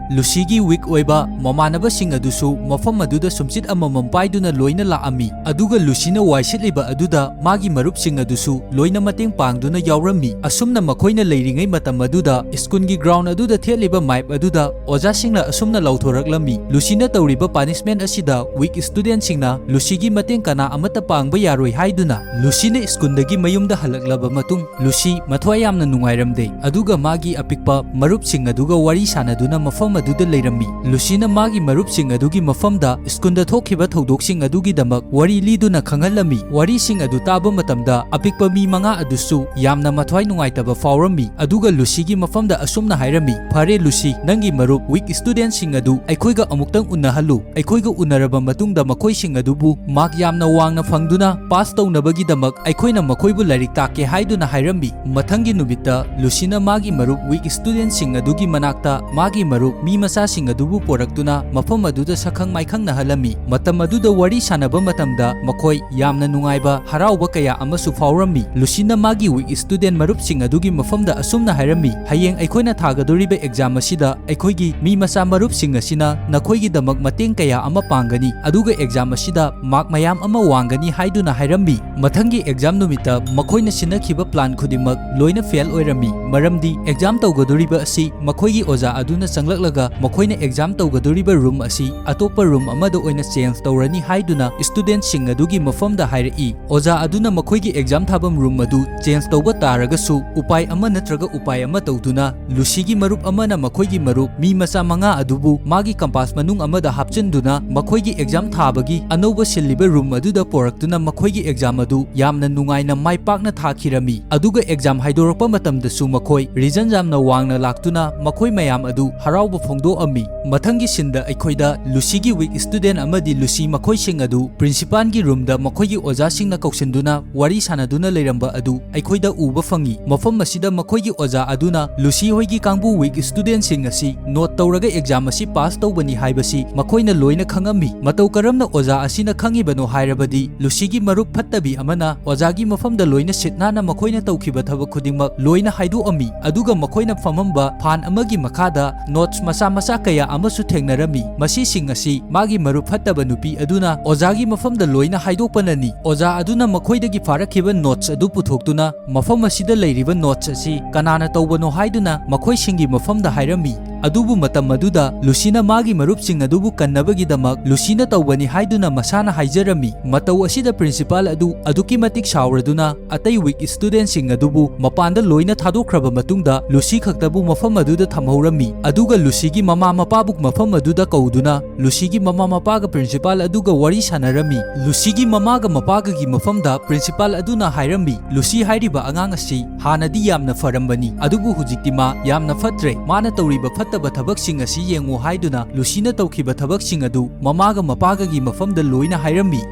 ꯂꯨꯁꯤꯒꯤ ꯋꯤꯛ ꯑꯣꯏꯕ ꯃꯃꯥꯟꯅꯕꯁꯤꯡ ꯑꯗꯨꯁꯨ ꯃꯐꯝ ꯑꯗꯨꯗ ꯁꯨꯝꯆꯤꯠ ꯑꯃꯃꯝ ꯄꯥꯏꯗꯨꯅ ꯂꯣꯏꯅ ꯂꯥꯛꯑꯝꯃꯤ꯫ ꯑꯗꯨꯒ ꯂꯨꯁꯤꯅ ꯋꯥꯏ ꯁꯤꯠꯂꯤꯕ ꯑꯗꯨꯗ ꯃꯥꯒꯤ ꯃꯔꯨꯞꯁꯤꯡ ꯑꯗꯨꯁꯨ ꯂꯣꯏꯅ ꯃꯇꯦꯡ ꯄꯥꯡꯗꯨꯅ ꯌꯥꯎꯔꯝꯃꯤ꯫ ꯑꯁꯨꯝꯅ ꯃꯈꯣꯏꯅ ꯂꯩꯔꯤꯉꯩ ꯃꯇꯝ ꯑꯗꯨꯗ ꯁ꯭ꯀꯨꯜꯒꯤ ꯒ꯭ꯔꯥꯎꯟ ꯑꯗꯨꯗ ꯊꯦꯠꯂꯤꯕ ꯃꯥꯏꯞ ꯑꯗꯨꯗ ꯑꯣꯖꯥꯁꯤꯡꯅ ꯑꯁꯨꯝꯅ ꯂꯥꯎꯊꯣꯔꯛꯂꯝꯃꯤ, "ꯂꯨꯁꯤꯅ ꯇꯧꯔꯤꯕ ꯄꯥꯅꯤꯁꯃꯦꯟꯠ ꯑꯁꯤꯗ ꯋꯤꯛ ꯁ꯭ꯇꯨꯗꯦꯟꯠꯁꯤꯡꯅ ꯂꯨꯁꯤꯒꯤ ꯃꯇꯦꯡ ꯀꯅꯥ ꯑꯃꯠꯇ ꯄꯥꯡꯕ ꯌꯥꯔꯣꯏ" ꯍꯥꯏꯗꯨꯅ꯫ ꯂꯨꯁꯤꯅ ꯁ꯭ꯀꯨꯜꯗꯒꯤ ꯃꯌꯨꯝꯗ ꯍꯜꯂꯛꯂꯕ ꯃꯇꯨꯡ ꯂꯨꯁꯤ ꯃꯊ꯭ꯋꯥꯏ ꯌꯥꯝꯅ ꯅꯨꯡꯉꯥꯏꯔꯝꯗꯦ, ꯑꯗꯨꯒ ꯃꯥꯒꯤ ꯑꯄꯤꯛꯄ ꯃꯔꯨꯞꯁꯤꯡ ꯑꯗꯨꯒ ꯋꯥꯔꯤ ꯁꯥꯟꯅꯗꯨꯅ ꯃꯐꯝ ꯑꯗꯨꯗ ꯂꯩꯔꯝꯃꯤ꯫ ꯂꯨꯁꯤꯅ ꯃꯥꯒꯤ ꯃꯔꯨꯞꯁꯤꯡ ꯑꯗꯨꯒꯤ ꯃꯐꯝꯗ ꯁ꯭ꯀꯨꯜꯗ ꯊꯣꯛꯈꯤꯕ ꯊꯧꯗꯣꯛꯁꯤꯡ ꯑꯗꯨꯒꯤꯗꯃꯛ ꯋꯥꯔꯤ ꯂꯤꯗꯨꯅ ꯈꯪꯍꯜꯂꯝꯃꯤ꯫ ꯋꯥꯔꯤꯁꯤꯡ ꯑꯗꯨ ꯇꯥꯕ ꯃꯇꯝꯗ ꯑꯄꯤꯛꯄ ꯃꯤ ꯃꯉꯥ ꯑꯗꯨꯁꯨ ꯌꯥꯝꯅ ꯃꯊ꯭ꯋꯥꯏ ꯅꯨꯡꯉꯥꯏꯇꯕ ꯐꯥꯎꯔꯝꯃꯤ, ꯑꯗꯨꯒ ꯂꯨꯁꯤꯒꯤ ꯃꯐꯝꯗ ꯑꯁꯨꯝꯅ ꯍꯥꯏꯔꯝꯃꯤ, "ꯐꯔꯦ ꯂꯨꯁꯤ, ꯅꯪꯒꯤ ꯃꯔꯨꯞ ꯋꯤꯛ ꯁ꯭ꯇꯨꯗꯦꯟꯠꯁꯤꯡ ꯑꯗꯨ ꯑꯩꯈꯣꯏꯒ ꯑꯃꯨꯛꯇꯪ ꯎꯅꯍꯜꯂꯨ꯫ ꯑꯩꯈꯣꯏꯒ ꯎꯅꯔꯕ ꯃꯇꯨꯡꯗ ꯃꯈꯣꯏꯁꯤꯡ ꯑꯗꯨꯕꯨ ꯃꯥꯔꯛ ꯌꯥꯝꯅ ꯋꯥꯡꯅ ꯐꯪꯗꯨꯅ ꯄꯥꯁ ꯇꯧꯅꯕꯒꯤꯗꯃꯛ ꯑꯩꯈꯣꯏꯅ ꯃꯈꯣꯏꯕꯨ ꯂꯥꯏꯔꯤꯛ ꯇꯥꯛꯀꯦ" ꯍꯥꯏꯗꯨꯅ ꯍꯥꯏꯔꯝꯃꯤ꯫ ꯃꯊꯪꯒꯤ ꯅꯨꯃꯤꯠꯇ ꯂꯨꯁꯤꯅ ꯃꯥꯒꯤ ꯃꯔꯨꯞ ꯋꯤꯛ ꯁ꯭ꯇꯨꯗꯦꯟꯠꯁꯤꯡ ꯑꯗꯨꯒꯤ ꯃꯅꯥꯛꯇ ꯃꯥꯒꯤ ꯃꯔꯨꯞ ꯃꯤ ꯃꯆꯥꯁꯤꯡ ꯑꯗꯨꯕꯨ ꯄꯣꯔꯛꯇꯨꯅ ꯃꯐꯝ ꯑꯗꯨꯗ ꯁꯛꯈꯪ ꯃꯥꯏꯈꯪꯅꯍꯜꯂꯝꯃꯤ꯫ ꯃꯇꯝ ꯑꯗꯨꯗ ꯋꯥꯔꯤ ꯁꯥꯟꯅꯕ ꯃꯇꯝꯗ ꯃꯈꯣꯏ ꯌꯥꯝꯅ ꯅꯨꯡꯉꯥꯏꯕ, ꯍꯔꯥꯎꯕ ꯀꯌꯥ ꯑꯃꯁꯨ ꯐꯥꯎꯔꯝꯃꯤ꯫ ꯂꯨꯁꯤꯅ ꯃꯥꯒꯤ ꯋꯤꯛ ꯁ꯭ꯇꯨꯗꯦꯟꯠ ꯃꯔꯨꯞꯁꯤꯡ ꯑꯗꯨꯒꯤ ꯃꯐꯝꯗ ꯑꯁꯨꯝꯅ ꯍꯥꯏꯔꯝꯃꯤ, "ꯍꯌꯦꯡ ꯑꯩꯈꯣꯏꯅ ꯊꯥꯒꯗꯧꯔꯤꯕ ꯑꯦꯛꯖꯥꯝ ꯑꯁꯤꯗ ꯑꯩꯈꯣꯏꯒꯤ ꯃꯤ ꯃꯆꯥ ꯃꯔꯨꯞꯁꯤꯡ ꯑꯁꯤꯅ ꯅꯈꯣꯏꯒꯤꯗꯃꯛ ꯃꯇꯦꯡ ꯀꯌꯥ ꯑꯃ ꯄꯥꯡꯒꯅꯤ, ꯑꯗꯨꯒ ꯑꯦꯛꯖꯥꯝ ꯑꯁꯤꯗ ꯃꯥꯔꯛ ꯃꯌꯥꯝ ꯑꯃ ꯋꯥꯡꯒꯅꯤ" ꯍꯥꯏꯗꯨꯅ ꯍꯥꯏꯔꯝꯃꯤ꯫ ꯃꯊꯪꯒꯤ ꯑꯦꯛꯖꯥꯝ ꯅꯨꯃꯤꯠꯇ ꯃꯈꯣꯏꯅ ꯁꯤꯟꯅꯈꯤꯕ ꯄ꯭ꯂꯥꯟ ꯈꯨꯗꯤꯡꯃꯛ ꯂꯣꯏꯅ ꯐꯦꯜ ꯑꯣꯏꯔꯝꯃꯤ, ꯃꯔꯝꯗꯤ ꯑꯦꯛꯖꯥꯝ ꯇꯧꯒꯗꯧꯔꯤꯕ ꯑꯁꯤ ꯃꯈꯣꯏꯒꯤ ꯑꯣꯖꯥ ꯑꯗꯨꯅ ꯆꯪꯂꯛꯂꯒ ꯃꯈꯣꯏꯅ ꯑꯦꯛꯖꯥꯝ ꯇꯧꯒꯗꯧꯔꯤꯕ ꯔꯨꯝ ꯑꯁꯤ ꯑꯇꯣꯞꯄ ꯔꯨꯝ ꯑꯃꯗ ꯑꯣꯏꯅ ꯆꯦꯟꯖ ꯇꯧꯔꯅꯤ ꯍꯥꯏꯗꯨꯅ ꯁ꯭ꯇꯨꯗꯦꯟꯠꯁꯤꯡ ꯑꯗꯨꯒꯤ ꯃꯐꯝꯗ ꯍꯥꯏꯔꯛꯏ꯫ ꯑꯣꯖꯥ ꯑꯗꯨꯅ ꯃꯈꯣꯏꯒꯤ ꯑꯦꯛꯖꯥꯝ ꯊꯥꯐꯝ ꯔꯨꯝ ꯑꯗꯨ ꯆꯦꯟꯖ ꯇꯧꯕ ꯇꯥꯔꯒꯁꯨ ꯎꯄꯥꯏ ꯑꯃ ꯅꯠꯇ꯭ꯔꯒ ꯎꯄꯥꯏ ꯑꯃ ꯇꯧꯗꯨꯅ ꯂꯨꯁꯤꯒꯤ ꯃꯔꯨꯞ ꯑꯃꯅ ꯃꯈꯣꯏꯒꯤ ꯃꯔꯨꯞ ꯃꯤ ꯃꯆꯥ ꯃꯉꯥ ꯑꯗꯨꯕꯨ ꯃꯥꯒꯤ ꯀꯝꯄꯥꯁ ꯃꯅꯨꯡ ꯑꯃꯗ ꯍꯥꯞꯆꯤꯟꯗꯨꯅ ꯃꯈꯣꯏꯒꯤ ꯑꯦꯛꯖꯥꯝ ꯊꯥꯕꯒꯤ ꯑꯅꯧꯕ ꯁꯤꯜꯂꯤꯕ ꯔꯨꯝ ꯑꯗꯨꯗ ꯄꯨꯔꯛꯇꯨꯅ ꯃꯈꯣꯏꯒꯤ ꯑꯦꯛꯖꯥꯝ ꯑꯗꯨ ꯌꯥꯝꯅ ꯅꯨꯡꯉꯥꯏꯅ ꯃꯥꯏ ꯄꯥꯛꯅ ꯊꯥꯈꯤꯔꯝꯃꯤ꯫ ꯑꯗꯨꯒ ꯑꯦꯛꯖꯥꯝ ꯍꯥꯏꯗꯣꯔꯛꯄ ꯃꯇꯝꯗꯁꯨ ꯃꯈꯣꯏ ꯔꯤꯖꯜ ꯌꯥꯝꯅ ꯋꯥꯡꯅ ꯂꯥꯛꯇꯨꯅ ꯃꯈꯣꯏ ꯃꯌꯥꯝ ꯑꯗꯨ ꯍꯔꯥꯎꯕ ꯐꯣꯡꯗꯣꯛꯑꯝꯃꯤ꯫ ꯃꯊꯪꯒꯤ ꯁꯤꯟꯗ ꯑꯩꯈꯣꯏꯗ ꯂꯨꯁꯤꯒꯤ ꯋꯤꯛ ꯁ꯭ꯇꯨꯗꯦꯟꯠ ꯑꯃꯗꯤ ꯂꯨꯁꯤ ꯃꯈꯣꯏꯁꯤꯡ ꯑꯗꯨ ꯄ꯭ꯔꯤꯟꯁꯤꯄꯥꯜꯒꯤ ꯔꯨꯝꯗ ꯃꯈꯣꯏꯒꯤ ꯑꯣꯖꯥꯁꯤꯡꯅ ꯀꯧꯁꯤꯟꯗꯨꯅ ꯋꯥꯔꯤ ꯁꯥꯟꯅꯗꯨꯅ ꯂꯩꯔꯝꯕ ꯑꯗꯨ ꯑꯩꯈꯣꯏꯗ ꯎꯕ ꯐꯪꯉꯤ꯫ ꯃꯐꯝ ꯑꯁꯤꯗ ꯃꯈꯣꯏꯒꯤ ꯑꯣꯖꯥ ꯑꯗꯨꯅ ꯂꯨꯁꯤ ꯍꯣꯏꯒꯤ ꯀꯥꯡꯕꯨ ꯋꯤꯛ ꯁ꯭ꯇꯨꯗꯦꯟꯠꯁꯤꯡ ꯑꯁꯤ ꯅꯣꯠ ꯇꯧꯔꯒ ꯑꯦꯛꯖꯥꯝ ꯑꯁꯤ ꯄꯥꯁ ꯇꯧꯕꯅꯤ ꯍꯥꯏꯕꯁꯤ ꯃꯈꯣꯏꯅ ꯂꯣꯏꯅ ꯈꯪꯉꯝꯃꯤ꯫ ꯃꯇꯧ ꯀꯔꯝꯅ ꯑꯣꯖꯥ ꯑꯁꯤꯅ ꯈꯪꯉꯤꯕꯅꯣ ꯍꯥꯏꯔꯕꯗꯤ, ꯂꯨꯁꯤꯒꯤ ꯃꯔꯨꯞ ꯐꯠꯇꯕꯤ ꯑꯃꯅ ꯑꯣꯖꯥꯒꯤ ꯃꯐꯝꯗ ꯂꯣꯏꯅ ꯁꯤꯠ ꯅꯥꯟꯅ ꯃꯈꯣꯏꯅ ꯇꯧꯈꯤꯕ ꯊꯕꯛ ꯈꯨꯗꯤꯡꯃꯛ ꯂꯣꯏꯅ ꯍꯥꯏꯗꯣꯛꯑꯝꯃꯤ꯫ ꯑꯗꯨꯒ ꯃꯈꯣꯏꯅ ꯐꯝꯃꯝꯕ ꯐꯥꯟ ꯑꯃꯒꯤ ꯃꯈꯥꯗ ꯅꯣꯠꯁ ꯃꯆꯥ ꯃꯆꯥ ꯀꯌꯥ ꯑꯃꯁꯨ ꯊꯦꯡꯅꯔꯝꯃꯤ꯫ ꯃꯁꯤꯁꯤꯡ ꯑꯁꯤ ꯃꯥꯒꯤ ꯃꯔꯨꯞ ꯐꯠꯇꯕ ꯅꯨꯄꯤ ꯑꯗꯨꯅ ꯑꯣꯖꯥꯒꯤ ꯃꯐꯝꯗ ꯂꯣꯏꯅ ꯍꯥꯏꯗꯣꯛꯄꯅꯅꯤ꯫ ꯑꯣꯖꯥ ꯑꯗꯨꯅ ꯃꯈꯣꯏꯗꯒꯤ ꯐꯥꯔꯛꯈꯤꯕ ꯅꯣꯠꯁ ꯑꯗꯨ ꯄꯨꯊꯣꯛꯇꯨꯅ, "ꯃꯐꯝ ꯑꯁꯤꯗ ꯂꯩꯔꯤꯕ ꯅꯣꯠꯁ ꯑꯁꯤ ꯀꯅꯥꯅ ꯇꯧꯕꯅꯣ?" ꯍꯥꯏꯗꯨꯅ ꯃꯈꯣꯏꯁꯤꯡꯒꯤ ꯃꯐꯝꯗ ꯍꯥꯏꯔꯝꯃꯤ꯫ ꯑꯗꯨꯕꯨ ꯃꯇꯝ ꯑꯗꯨꯗ ꯂꯨꯁꯤꯅ ꯃꯥꯒꯤ ꯃꯔꯨꯞꯁꯤꯡ ꯑꯗꯨꯕꯨ ꯀꯟꯅꯕꯒꯤꯗꯃꯛ ꯂꯨꯁꯤꯅ ꯇꯧꯕꯅꯤ ꯍꯥꯏꯗꯨꯅ ꯃꯁꯥꯅ ꯍꯥꯏꯖꯔꯝꯃꯤ꯫ ꯃꯇꯧ ꯑꯁꯤꯗ ꯄ꯭ꯔꯤꯟꯁꯤꯄꯥꯜ ꯑꯗꯨ ꯑꯗꯨꯛꯀꯤ ꯃꯇꯤꯛ ꯁꯥꯎꯔꯗꯨꯅ ꯑꯇꯩ ꯋꯤꯛ ꯁ꯭ꯇꯨꯗꯦꯟꯠꯁꯤꯡ ꯑꯗꯨꯕꯨ ꯃꯄꯥꯟꯗ ꯂꯣꯏꯅ ꯊꯥꯗꯣꯛꯈ꯭ꯔꯕ ꯃꯇꯨꯡꯗ ꯂꯨꯁꯤ ꯈꯛꯇꯕꯨ ꯃꯐꯝ ꯑꯗꯨꯗ ꯊꯝꯍꯧꯔꯝꯃꯤ꯫ ꯑꯗꯨꯒ ꯂꯨꯁꯤꯒꯤ ꯃꯃꯥ ꯃꯄꯥꯕꯨ ꯃꯐꯝ ꯑꯗꯨꯗ ꯀꯧꯗꯨꯅ ꯂꯨꯁꯤꯒꯤ ꯃꯃꯥ ꯃꯄꯥꯒ ꯄ꯭ꯔꯤꯟꯁꯤꯄꯥꯜ ꯑꯗꯨꯒ ꯋꯥꯔꯤ ꯁꯥꯟꯅꯔꯝꯃꯤ꯫ ꯂꯨꯁꯤꯒꯤ ꯃꯃꯥꯒ ꯃꯄꯥꯒꯒꯤ ꯃꯐꯝꯗ ꯄ꯭ꯔꯤꯟꯁꯤꯄꯥꯜ ꯑꯗꯨꯅ ꯍꯥꯏꯔꯝꯃꯤ, "ꯂꯨꯁꯤ ꯍꯥꯏꯔꯤꯕ ꯑꯉꯥꯡ ꯑꯁꯤ ꯍꯥꯟꯅꯗꯤ ꯌꯥꯝꯅ ꯐꯔꯝꯕꯅꯤ, ꯑꯗꯨꯕꯨ ꯍꯧꯖꯤꯛꯇꯤ ꯃꯥ ꯌꯥꯝꯅ ꯐꯠꯇ꯭ꯔꯦ꯫ ꯃꯥꯅ ꯇꯧꯔꯤꯕ ꯐꯠꯇꯕ ꯊꯕꯛꯁꯤꯡ ꯑꯁꯤ ꯌꯦꯡꯉꯨ" ꯍꯥꯏꯗꯨꯅ ꯂꯨꯁꯤꯅ ꯇꯧꯈꯤꯕ ꯊꯕꯛꯁꯤꯡ ꯑꯗꯨ ꯃꯃꯥꯒ ꯃꯄꯥꯒꯒꯤ ꯃꯐꯝꯗ ꯂꯣꯏꯅ ꯍꯥꯏꯔꯝꯃꯤ꯫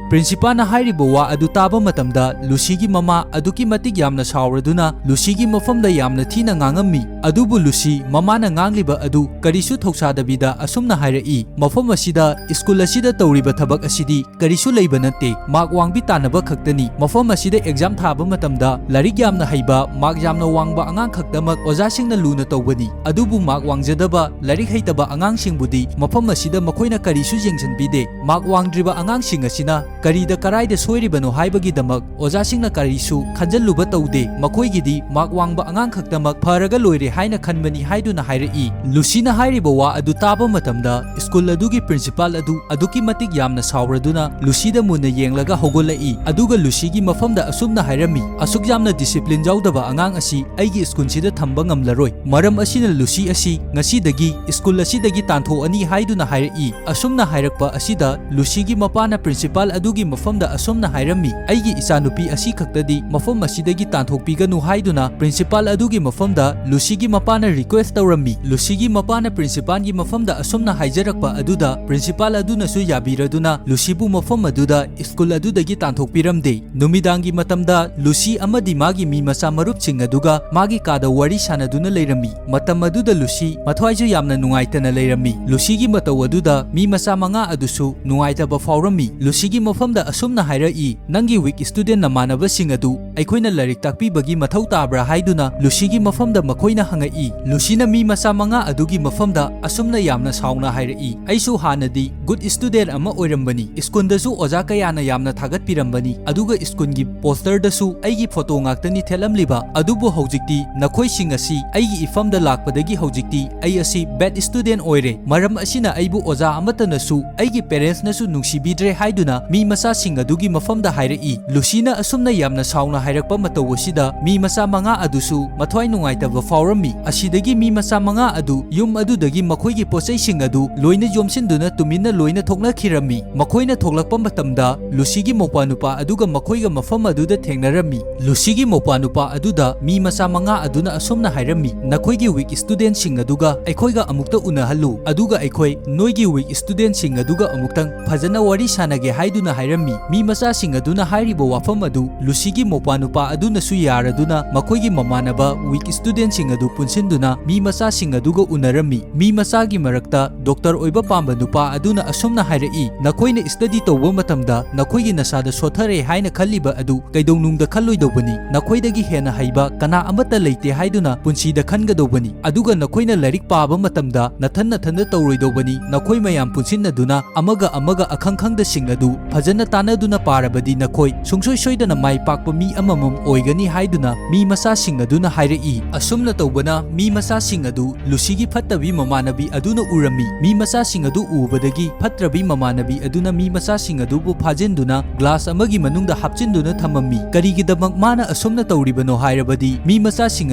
ꯄ꯭ꯔꯤꯟꯁꯤꯄꯥꯜꯅ ꯍꯥꯏꯔꯤꯕ ꯋꯥ ꯑꯗꯨ ꯇꯥꯕ ꯃꯇꯝꯗ ꯂꯨꯁꯤꯒꯤ ꯃꯃꯥ ꯑꯗꯨꯛꯀꯤ ꯃꯇꯤꯛ ꯌꯥꯝꯅ ꯁꯥꯎꯔꯗꯨꯅ ꯂꯨꯁꯤꯒꯤ ꯃꯐꯝꯗ ꯌꯥꯝꯅ ꯊꯤꯅ ꯉꯥꯡꯉꯝꯃꯤ꯫ ꯑꯗꯨꯕꯨ ꯂꯨꯁꯤ ꯃꯃꯥꯅ ꯉꯥꯡꯂꯤꯕ ꯑꯗꯨ ꯀꯔꯤꯁꯨ ꯊꯧꯁꯥꯗꯕꯤꯗ ꯑꯁꯨꯝꯅ ꯍꯥꯏꯔꯛꯏ, "ꯃꯐꯝ ꯑꯁꯤꯗ, ꯁ꯭ꯀꯨꯜ ꯑꯁꯤꯗ ꯇꯧꯔꯤꯕ ꯊꯕꯛ ꯑꯁꯤꯗꯤ ꯀꯔꯤꯁꯨ ꯂꯩꯕ ꯅꯠꯇꯦ꯫ ꯃꯥꯔꯛ ꯋꯥꯡꯕꯤ ꯇꯥꯟꯅꯕ ꯈꯛꯇꯅꯤ꯫ ꯃꯐꯝ ꯑꯁꯤꯗ ꯑꯦꯛꯖꯥꯝ ꯊꯥꯕ ꯃꯇꯝꯗ ꯂꯥꯏꯔꯤꯛ ꯌꯥꯝꯅ ꯍꯩꯕ, ꯃꯥꯔꯛ ꯌꯥꯝꯅ ꯋꯥꯡꯕ ꯑꯉꯥꯡ ꯈꯛꯇꯃꯛ ꯑꯣꯖꯥꯁꯤꯡꯅ ꯂꯨꯅ ꯇꯧꯕꯅꯤ꯫ ꯑꯗꯨꯕꯨ ꯃꯥꯔꯛ ꯋꯥꯡꯖꯗꯕ, ꯂꯥꯏꯔꯤꯛ ꯍꯩꯇꯕ ꯑꯉꯥꯡꯁꯤꯡꯕꯨꯗꯤ ꯃꯐꯝ ꯑꯁꯤꯗ ꯃꯈꯣꯏꯅ ꯀꯔꯤꯁꯨ ꯌꯦꯡꯁꯤꯟꯕꯤꯗꯦ꯫ ꯃꯥꯔꯛ ꯋꯥꯡꯗ꯭ꯔꯤꯕ ꯑꯉꯥꯡꯁꯤꯡ ꯑꯁꯤꯅ ꯀꯔꯤꯗ ꯀꯔꯥꯏꯗ ꯁꯣꯏꯔꯤꯕꯅꯣ ꯍꯥꯏꯕꯒꯤꯗꯃꯛ ꯑꯣꯖꯥꯁꯤꯡꯅ ꯀꯔꯤꯁꯨ ꯈꯟꯖꯜꯂꯨꯕ ꯇꯧꯗꯦ꯫ ꯃꯈꯣꯏꯒꯤꯗꯤ ꯃꯥꯔꯛ ꯋꯥꯡꯕ ꯑꯉꯥꯡ ꯈꯛꯇꯃꯛ ꯐꯔꯒ ꯂꯣꯏꯔꯦ ꯍꯥꯏꯅ ꯈꯟꯕꯅꯤ" ꯍꯥꯏꯗꯨꯅ ꯍꯥꯏꯔꯛꯏ꯫ ꯂꯨꯁꯤꯅ ꯍꯥꯏꯔꯤꯕ ꯋꯥ ꯑꯗꯨ ꯇꯥꯕ ꯃꯇꯝꯗ ꯁ꯭ꯀꯨꯜ ꯑꯗꯨꯒꯤ ꯄ꯭ꯔꯤꯟꯁꯤꯄꯥꯜ ꯑꯗꯨ ꯑꯗꯨꯛꯀꯤ ꯃꯇꯤꯛ ꯌꯥꯝꯅ ꯁꯥꯎꯔꯗꯨꯅ ꯂꯨꯁꯤꯗ ꯃꯨꯟꯅ ꯌꯦꯡꯂꯒ ꯍꯧꯒꯠꯂꯛꯏ꯫ ꯑꯗꯨꯒ ꯂꯨꯁꯤꯒꯤ ꯃꯐꯝꯗ ꯑꯁꯨꯝꯅ ꯍꯥꯏꯔꯝꯃꯤ, "ꯑꯁꯨꯛ ꯌꯥꯝꯅ ꯗꯤꯁꯤꯄ꯭ꯂꯤꯟ ꯌꯥꯎꯗꯕ ꯑꯉꯥꯡ ꯑꯁꯤ ꯑꯩꯒꯤ ꯁ꯭ꯀꯨꯜꯁꯤꯗ ꯊꯝꯕ ꯉꯝꯂꯔꯣꯏ꯫ ꯃꯔꯝ ꯑꯁꯤꯅ ꯂꯨꯁꯤ ꯑꯁꯤ ꯉꯁꯤ ꯗꯒꯤ ꯁ꯭ꯀꯨꯜ ꯑꯁꯤꯗꯒꯤ ꯇꯥꯟꯊꯣꯛꯑꯅꯤ ꯍꯥꯏꯗꯨꯅ ꯍꯥꯏꯔꯛꯏ꯫ ꯑꯁꯨꯝꯅ ꯍꯥꯏꯔꯛꯄ ꯑꯁꯤꯗ ꯂꯨꯁꯤꯒꯤ ꯃꯄꯥꯅ ꯄ꯭ꯔꯤꯟꯁꯤꯄꯥꯜ ꯑꯗꯨꯒꯤ ꯃꯐꯝꯗ ꯑꯁꯨꯝꯅ ꯍꯥꯏꯔꯝꯃꯤ, "ꯑꯩꯒꯤ ꯏꯆꯥꯅꯨꯄꯤ ꯑꯁꯤ ꯈꯛꯇꯗꯤ ꯃꯐꯝ ꯑꯁꯤꯗꯒꯤ ꯇꯥꯟꯊꯣꯛꯄꯤꯒꯅꯨ" ꯍꯥꯏꯗꯨꯅ ꯄ꯭ꯔꯤꯟꯁꯤꯄꯥꯜ ꯑꯗꯨꯒꯤ ꯃꯐꯝꯗ ꯂꯨꯁꯤꯒꯤ ꯃꯄꯥꯅ ꯔꯤꯀ꯭ꯋꯦꯁ ꯇꯧꯔꯝꯃꯤ꯫ ꯂꯨꯁꯤꯒꯤ ꯃꯄꯥꯅ ꯄ꯭ꯔꯤꯟꯁꯤꯄꯥꯜꯒꯤ ꯃꯐꯝꯗ ꯑꯁꯨꯝꯅ ꯍꯥꯏꯖꯔꯛꯄ ꯑꯗꯨꯗ ꯄ꯭ꯔꯤꯟꯁꯤꯄꯥꯜ ꯑꯗꯨꯅꯁꯨ ꯌꯥꯕꯤꯔꯗꯨꯅ ꯂꯨꯁꯤꯕꯨ ꯃꯐꯝ ꯑꯗꯨꯗ ꯁ꯭ꯀꯨꯜ ꯑꯗꯨꯗꯒꯤ ꯇꯥꯟꯊꯣꯛꯄꯤꯔꯝꯗꯦ꯫ ꯅꯨꯃꯤꯗꯥꯡꯒꯤ ꯃꯇꯝꯗ ꯂꯨꯁꯤ ꯑꯃꯗꯤ ꯃꯥꯒꯤ ꯃꯤ ꯃꯆꯥ ꯃꯔꯨꯞꯁꯤꯡ ꯑꯗꯨꯒ ꯃꯥꯒꯤ ꯀꯥꯗ ꯋꯥꯔꯤ ꯁꯥꯟꯅꯗꯨꯅ ꯂꯩꯔꯝꯃꯤ꯫ ꯃꯇꯝ ꯑꯗꯨꯗ ꯂꯨꯁꯤ ꯃꯊ꯭ꯋꯥꯏꯁꯨ ꯌꯥꯝꯅ ꯅꯨꯡꯉꯥꯏꯇꯅ ꯂꯩꯔꯝꯃꯤ꯫ ꯂꯨꯁꯤꯒꯤ ꯃꯇꯧ ꯑꯗꯨꯗ ꯃꯤ ꯃꯆꯥ ꯃꯉꯥ ꯑꯗꯨꯁꯨ ꯅꯨꯡꯉꯥꯏꯇꯕ ꯐꯥꯎꯔꯝꯃꯤ꯫ ꯂꯨꯁꯤꯒꯤ ꯃꯐꯝꯗ ꯑꯁꯨꯝꯅ ꯍꯥꯏꯔꯛꯏ, "ꯅꯪꯒꯤ ꯋꯤꯛ ꯁ꯭ꯇꯨꯗꯦꯟ ꯅꯃꯥꯟꯅꯕꯁꯤꯡ ꯑꯗꯨ ꯑꯩꯈꯣꯏꯅ ꯂꯥꯏꯔꯤꯛ ꯇꯥꯛꯄꯤꯕꯒꯤ ꯃꯊꯧ ꯇꯥꯕ꯭ꯔꯥ?" ꯍꯥꯏꯗꯨꯅ ꯂꯨꯁꯤꯒꯤ ꯃꯐꯝꯗ ꯃꯈꯣꯏꯅ ꯍꯪꯉꯛꯏ꯫ ꯂꯨꯁꯤꯅ ꯃꯤ ꯃꯆꯥ ꯃꯉꯥ ꯑꯗꯨꯒꯤ ꯃꯐꯝꯗ ꯑꯁꯨꯝꯅ ꯌꯥꯝꯅ ꯁꯥꯎꯅ ꯍꯥꯏꯔꯛꯏ, "ꯑꯩꯁꯨ ꯍꯥꯟꯅꯗꯤ ꯒꯨꯗ ꯁ꯭ꯇꯨꯗꯦꯟ ꯑꯃ ꯑꯣꯏꯔꯝꯕꯅꯤ꯫ ꯁ꯭ꯀꯨꯜꯗꯁꯨ ꯑꯣꯖꯥ ꯀꯌꯥꯅ ꯌꯥꯝꯅ ꯊꯥꯒꯠꯄꯤꯔꯝꯕꯅꯤ, ꯑꯗꯨꯒ ꯁ꯭ꯀꯨꯜꯒꯤ ꯄꯣꯁꯇꯔꯗꯁꯨ ꯑꯩꯒꯤ ꯐꯣꯇꯣ ꯉꯥꯛꯇꯅꯤ ꯊꯦꯠꯂꯝꯂꯤꯕ꯫ ꯑꯗꯨꯕꯨ ꯍꯧꯖꯤꯛꯇꯤ ꯅꯈꯣꯏꯁꯤꯡ ꯑꯁꯤ ꯑꯩꯒꯤ ꯏꯐꯝꯗ ꯂꯥꯛꯄꯗꯒꯤ ꯍꯧꯖꯤꯛꯇꯤ ꯑꯩ ꯑꯁꯤ ꯕꯦꯗ ꯁ꯭ꯇꯨꯗꯦꯟ ꯑꯣꯏꯔꯦ꯫ ꯃꯔꯝ ꯑꯁꯤꯅ ꯑꯩꯕꯨ ꯑꯣꯖꯥ ꯑꯃꯠꯇꯅꯁꯨ, ꯑꯩꯒꯤ ꯄꯦꯔꯦꯟꯁꯅꯁꯨ ꯅꯨꯡꯁꯤꯕꯤꯗ꯭ꯔꯦ" ꯍꯥꯏꯗꯨꯅ ꯃꯤ ꯃꯆꯥꯁꯤꯡ ꯑꯗꯨꯒꯤ ꯃꯐꯝꯗ ꯍꯥꯏꯔꯛꯏ꯫ ꯂꯨꯁꯤꯅ ꯑꯁꯨꯝꯅ ꯌꯥꯝꯅ ꯁꯥꯎꯅ ꯍꯥꯏꯔꯛꯄ ꯃꯇꯧ ꯑꯁꯤꯗ ꯃꯤ ꯃꯆꯥ ꯃꯉꯥ ꯑꯗꯨꯁꯨ ꯃꯊ꯭ꯋꯥꯏ ꯅꯨꯡꯉꯥꯏꯇꯕ ꯐꯥꯎꯔꯝꯃꯤ꯫ ꯑꯁꯤꯗꯒꯤ ꯃꯤ ꯃꯆꯥ ꯃꯉꯥ ꯑꯗꯨ ꯌꯨꯝ ꯑꯗꯨꯗꯒꯤ ꯃꯈꯣꯏꯒꯤ ꯄꯣꯠꯆꯩꯁꯤꯡ ꯑꯗꯨ ꯂꯣꯏꯅ ꯌꯣꯝꯁꯤꯟꯗꯨꯅ ꯇꯨꯃꯤꯟꯅ ꯂꯣꯏꯅ ꯊꯣꯛꯅꯈꯤꯔꯝꯃꯤ꯫ ꯃꯈꯣꯏꯅ ꯊꯣꯛꯂꯛꯄ ꯃꯇꯝꯗ ꯂꯨꯁꯤꯒꯤ ꯃꯧꯄ꯭ꯋꯥꯅꯨꯄꯥ ꯑꯗꯨꯒ ꯃꯈꯣꯏꯒ ꯃꯐꯝ ꯑꯗꯨꯗ ꯊꯦꯡꯅꯔꯝꯃꯤ꯫ ꯂꯨꯁꯤꯒꯤ ꯃꯧꯄ꯭ꯋꯥꯅꯨꯄꯥ ꯑꯗꯨꯗ ꯃꯤ ꯃꯆꯥ ꯃꯉꯥ ꯑꯗꯨꯅ ꯑꯁꯨꯝꯅ ꯍꯥꯏꯔꯝꯃꯤ, "ꯅꯈꯣꯏꯒꯤ ꯋꯤꯛ ꯁ꯭ꯇꯨꯗꯦꯟꯁꯤꯡ ꯑꯗꯨꯒ ꯑꯩꯈꯣꯏꯒ ꯑꯃꯨꯛꯇ ꯎꯅꯍꯜꯂꯨ, ꯑꯗꯨꯒ ꯑꯩꯈꯣꯏ ꯅꯣꯏꯒꯤ ꯋꯤꯛ ꯁ꯭ꯇꯨꯗꯦꯟꯁꯤꯡ ꯑꯗꯨꯒ ꯑꯃꯨꯛꯇꯪ ꯐꯖꯅ ꯋꯥꯔꯤ ꯁꯥꯟꯅꯒꯦ" ꯍꯥꯏꯗꯨꯅ ꯍꯥꯏꯔꯝꯃꯤ꯫ ꯃꯤ ꯃꯆꯥꯁꯤꯡ ꯑꯗꯨꯅ ꯍꯥꯏꯔꯤꯕ ꯋꯥꯐꯝ ꯑꯗꯨ ꯂꯨꯁꯤꯒꯤ ꯃꯧꯄ꯭ꯋꯥꯅꯨꯄꯥ ꯑꯗꯨꯅꯁꯨ ꯌꯥꯔꯗꯨꯅ ꯃꯈꯣꯏꯒꯤ ꯃꯃꯥꯟꯅꯕ ꯋꯤꯛ ꯁ꯭ꯇꯨꯗꯦꯟꯁꯤꯡ ꯑꯗꯨ ꯄꯨꯟꯁꯤꯟꯗꯨꯅ ꯃꯤ ꯃꯆꯥꯁꯤꯡ ꯑꯗꯨꯒ ꯎꯅꯔꯝꯃꯤ꯫ ꯃꯤ ꯃꯆꯥꯒꯤ ꯃꯔꯛꯇ ꯗꯣꯛꯇꯔ ꯑꯣꯏꯕ ꯄꯥꯝꯕ ꯅꯨꯄꯥ ꯑꯗꯨꯅ ꯑꯁꯨꯝꯅ ꯍꯥꯏꯔꯛꯏ, "ꯅꯈꯣꯏꯅ ꯁ꯭ꯇꯗꯤ ꯇꯧꯕ ꯃꯇꯝꯗ ꯅꯈꯣꯏꯒꯤ ꯅꯁꯥꯗ ꯁꯣꯠꯊꯔꯦ ꯍꯥꯏꯅ ꯈꯜꯂꯤꯕ ꯑꯗꯨ ꯀꯩꯗꯧꯅꯨꯡꯗ ꯈꯜꯂꯣꯏꯗꯧꯕꯅꯤ꯫ ꯅꯈꯣꯏꯗꯒꯤ ꯍꯦꯟꯅ ꯍꯩꯕ ꯀꯅꯥ ꯑꯃꯠꯇ ꯂꯩꯇꯦ ꯍꯥꯏꯗꯨꯅ ꯄꯨꯟꯁꯤꯗ ꯈꯟꯒꯗꯧꯕꯅꯤ꯫ ꯑꯗꯨꯒ ꯅꯈꯣꯏꯅ ꯂꯥꯏꯔꯤꯛ ꯄꯥꯕ ꯃꯇꯝꯗ ꯅꯊꯟ ꯅꯊꯟꯗ ꯇꯧꯔꯣꯏꯗꯧꯕꯅꯤ꯫ ꯅꯈꯣꯏ ꯃꯌꯥꯝ ꯄꯨꯟꯁꯤꯟꯅꯗꯨꯅ ꯑꯃꯒ ꯑꯃꯒ ꯑꯈꯪ ꯈꯪꯗꯁꯤꯡ ꯑꯗꯨ ꯐꯖꯅ ꯇꯥꯟꯅꯗꯨꯅ ꯄꯥꯔꯕꯗꯤ ꯅꯈꯣꯏ ꯁꯨꯡꯁꯣꯏ ꯁꯣꯏꯗꯅ ꯃꯥꯏ ꯄꯥꯛꯄ ꯃꯤ ꯑꯃꯃꯝ ꯑꯣꯏꯒꯅꯤ" ꯍꯥꯏꯗꯨꯅ ꯃꯤ ꯃꯆꯥꯁꯤꯡ ꯑꯗꯨꯅ ꯍꯥꯏꯔꯛꯏ꯫ ꯑꯁꯨꯝꯅ ꯇꯧꯕꯅ ꯃꯤ ꯃꯆꯥꯁꯤꯡ ꯑꯗꯨ ꯂꯨꯁꯤꯒꯤ ꯐꯠꯇꯕꯤ ꯃꯃꯥꯟꯅꯕꯤ ꯑꯗꯨꯅ ꯎꯔꯝꯃꯤ꯫ ꯃꯤ ꯃꯆꯥꯁꯤꯡ ꯑꯗꯨ ꯎꯕꯗꯒꯤ ꯐꯠꯇ꯭ꯔꯕꯤ ꯃꯃꯥꯟꯅꯕꯤ ꯑꯗꯨꯅ ꯃꯤ ꯃꯆꯥꯁꯤꯡ ꯑꯗꯨꯕꯨ ꯐꯥꯖꯤꯟꯗꯨꯅ ꯒ꯭ꯂꯥꯁ ꯑꯃꯒꯤ ꯃꯅꯨꯡꯗ ꯍꯥꯞꯆꯤꯟꯗꯨꯅ ꯊꯝꯃꯝꯃꯤ꯫ ꯀꯔꯤꯒꯤꯗꯃꯛ ꯃꯥꯅ ꯑꯁꯨꯝꯅ ꯇꯧꯔꯤꯕꯅꯣ ꯍꯥꯏꯔꯕꯗꯤ ꯃꯤ ꯃꯆꯥꯁꯤꯡ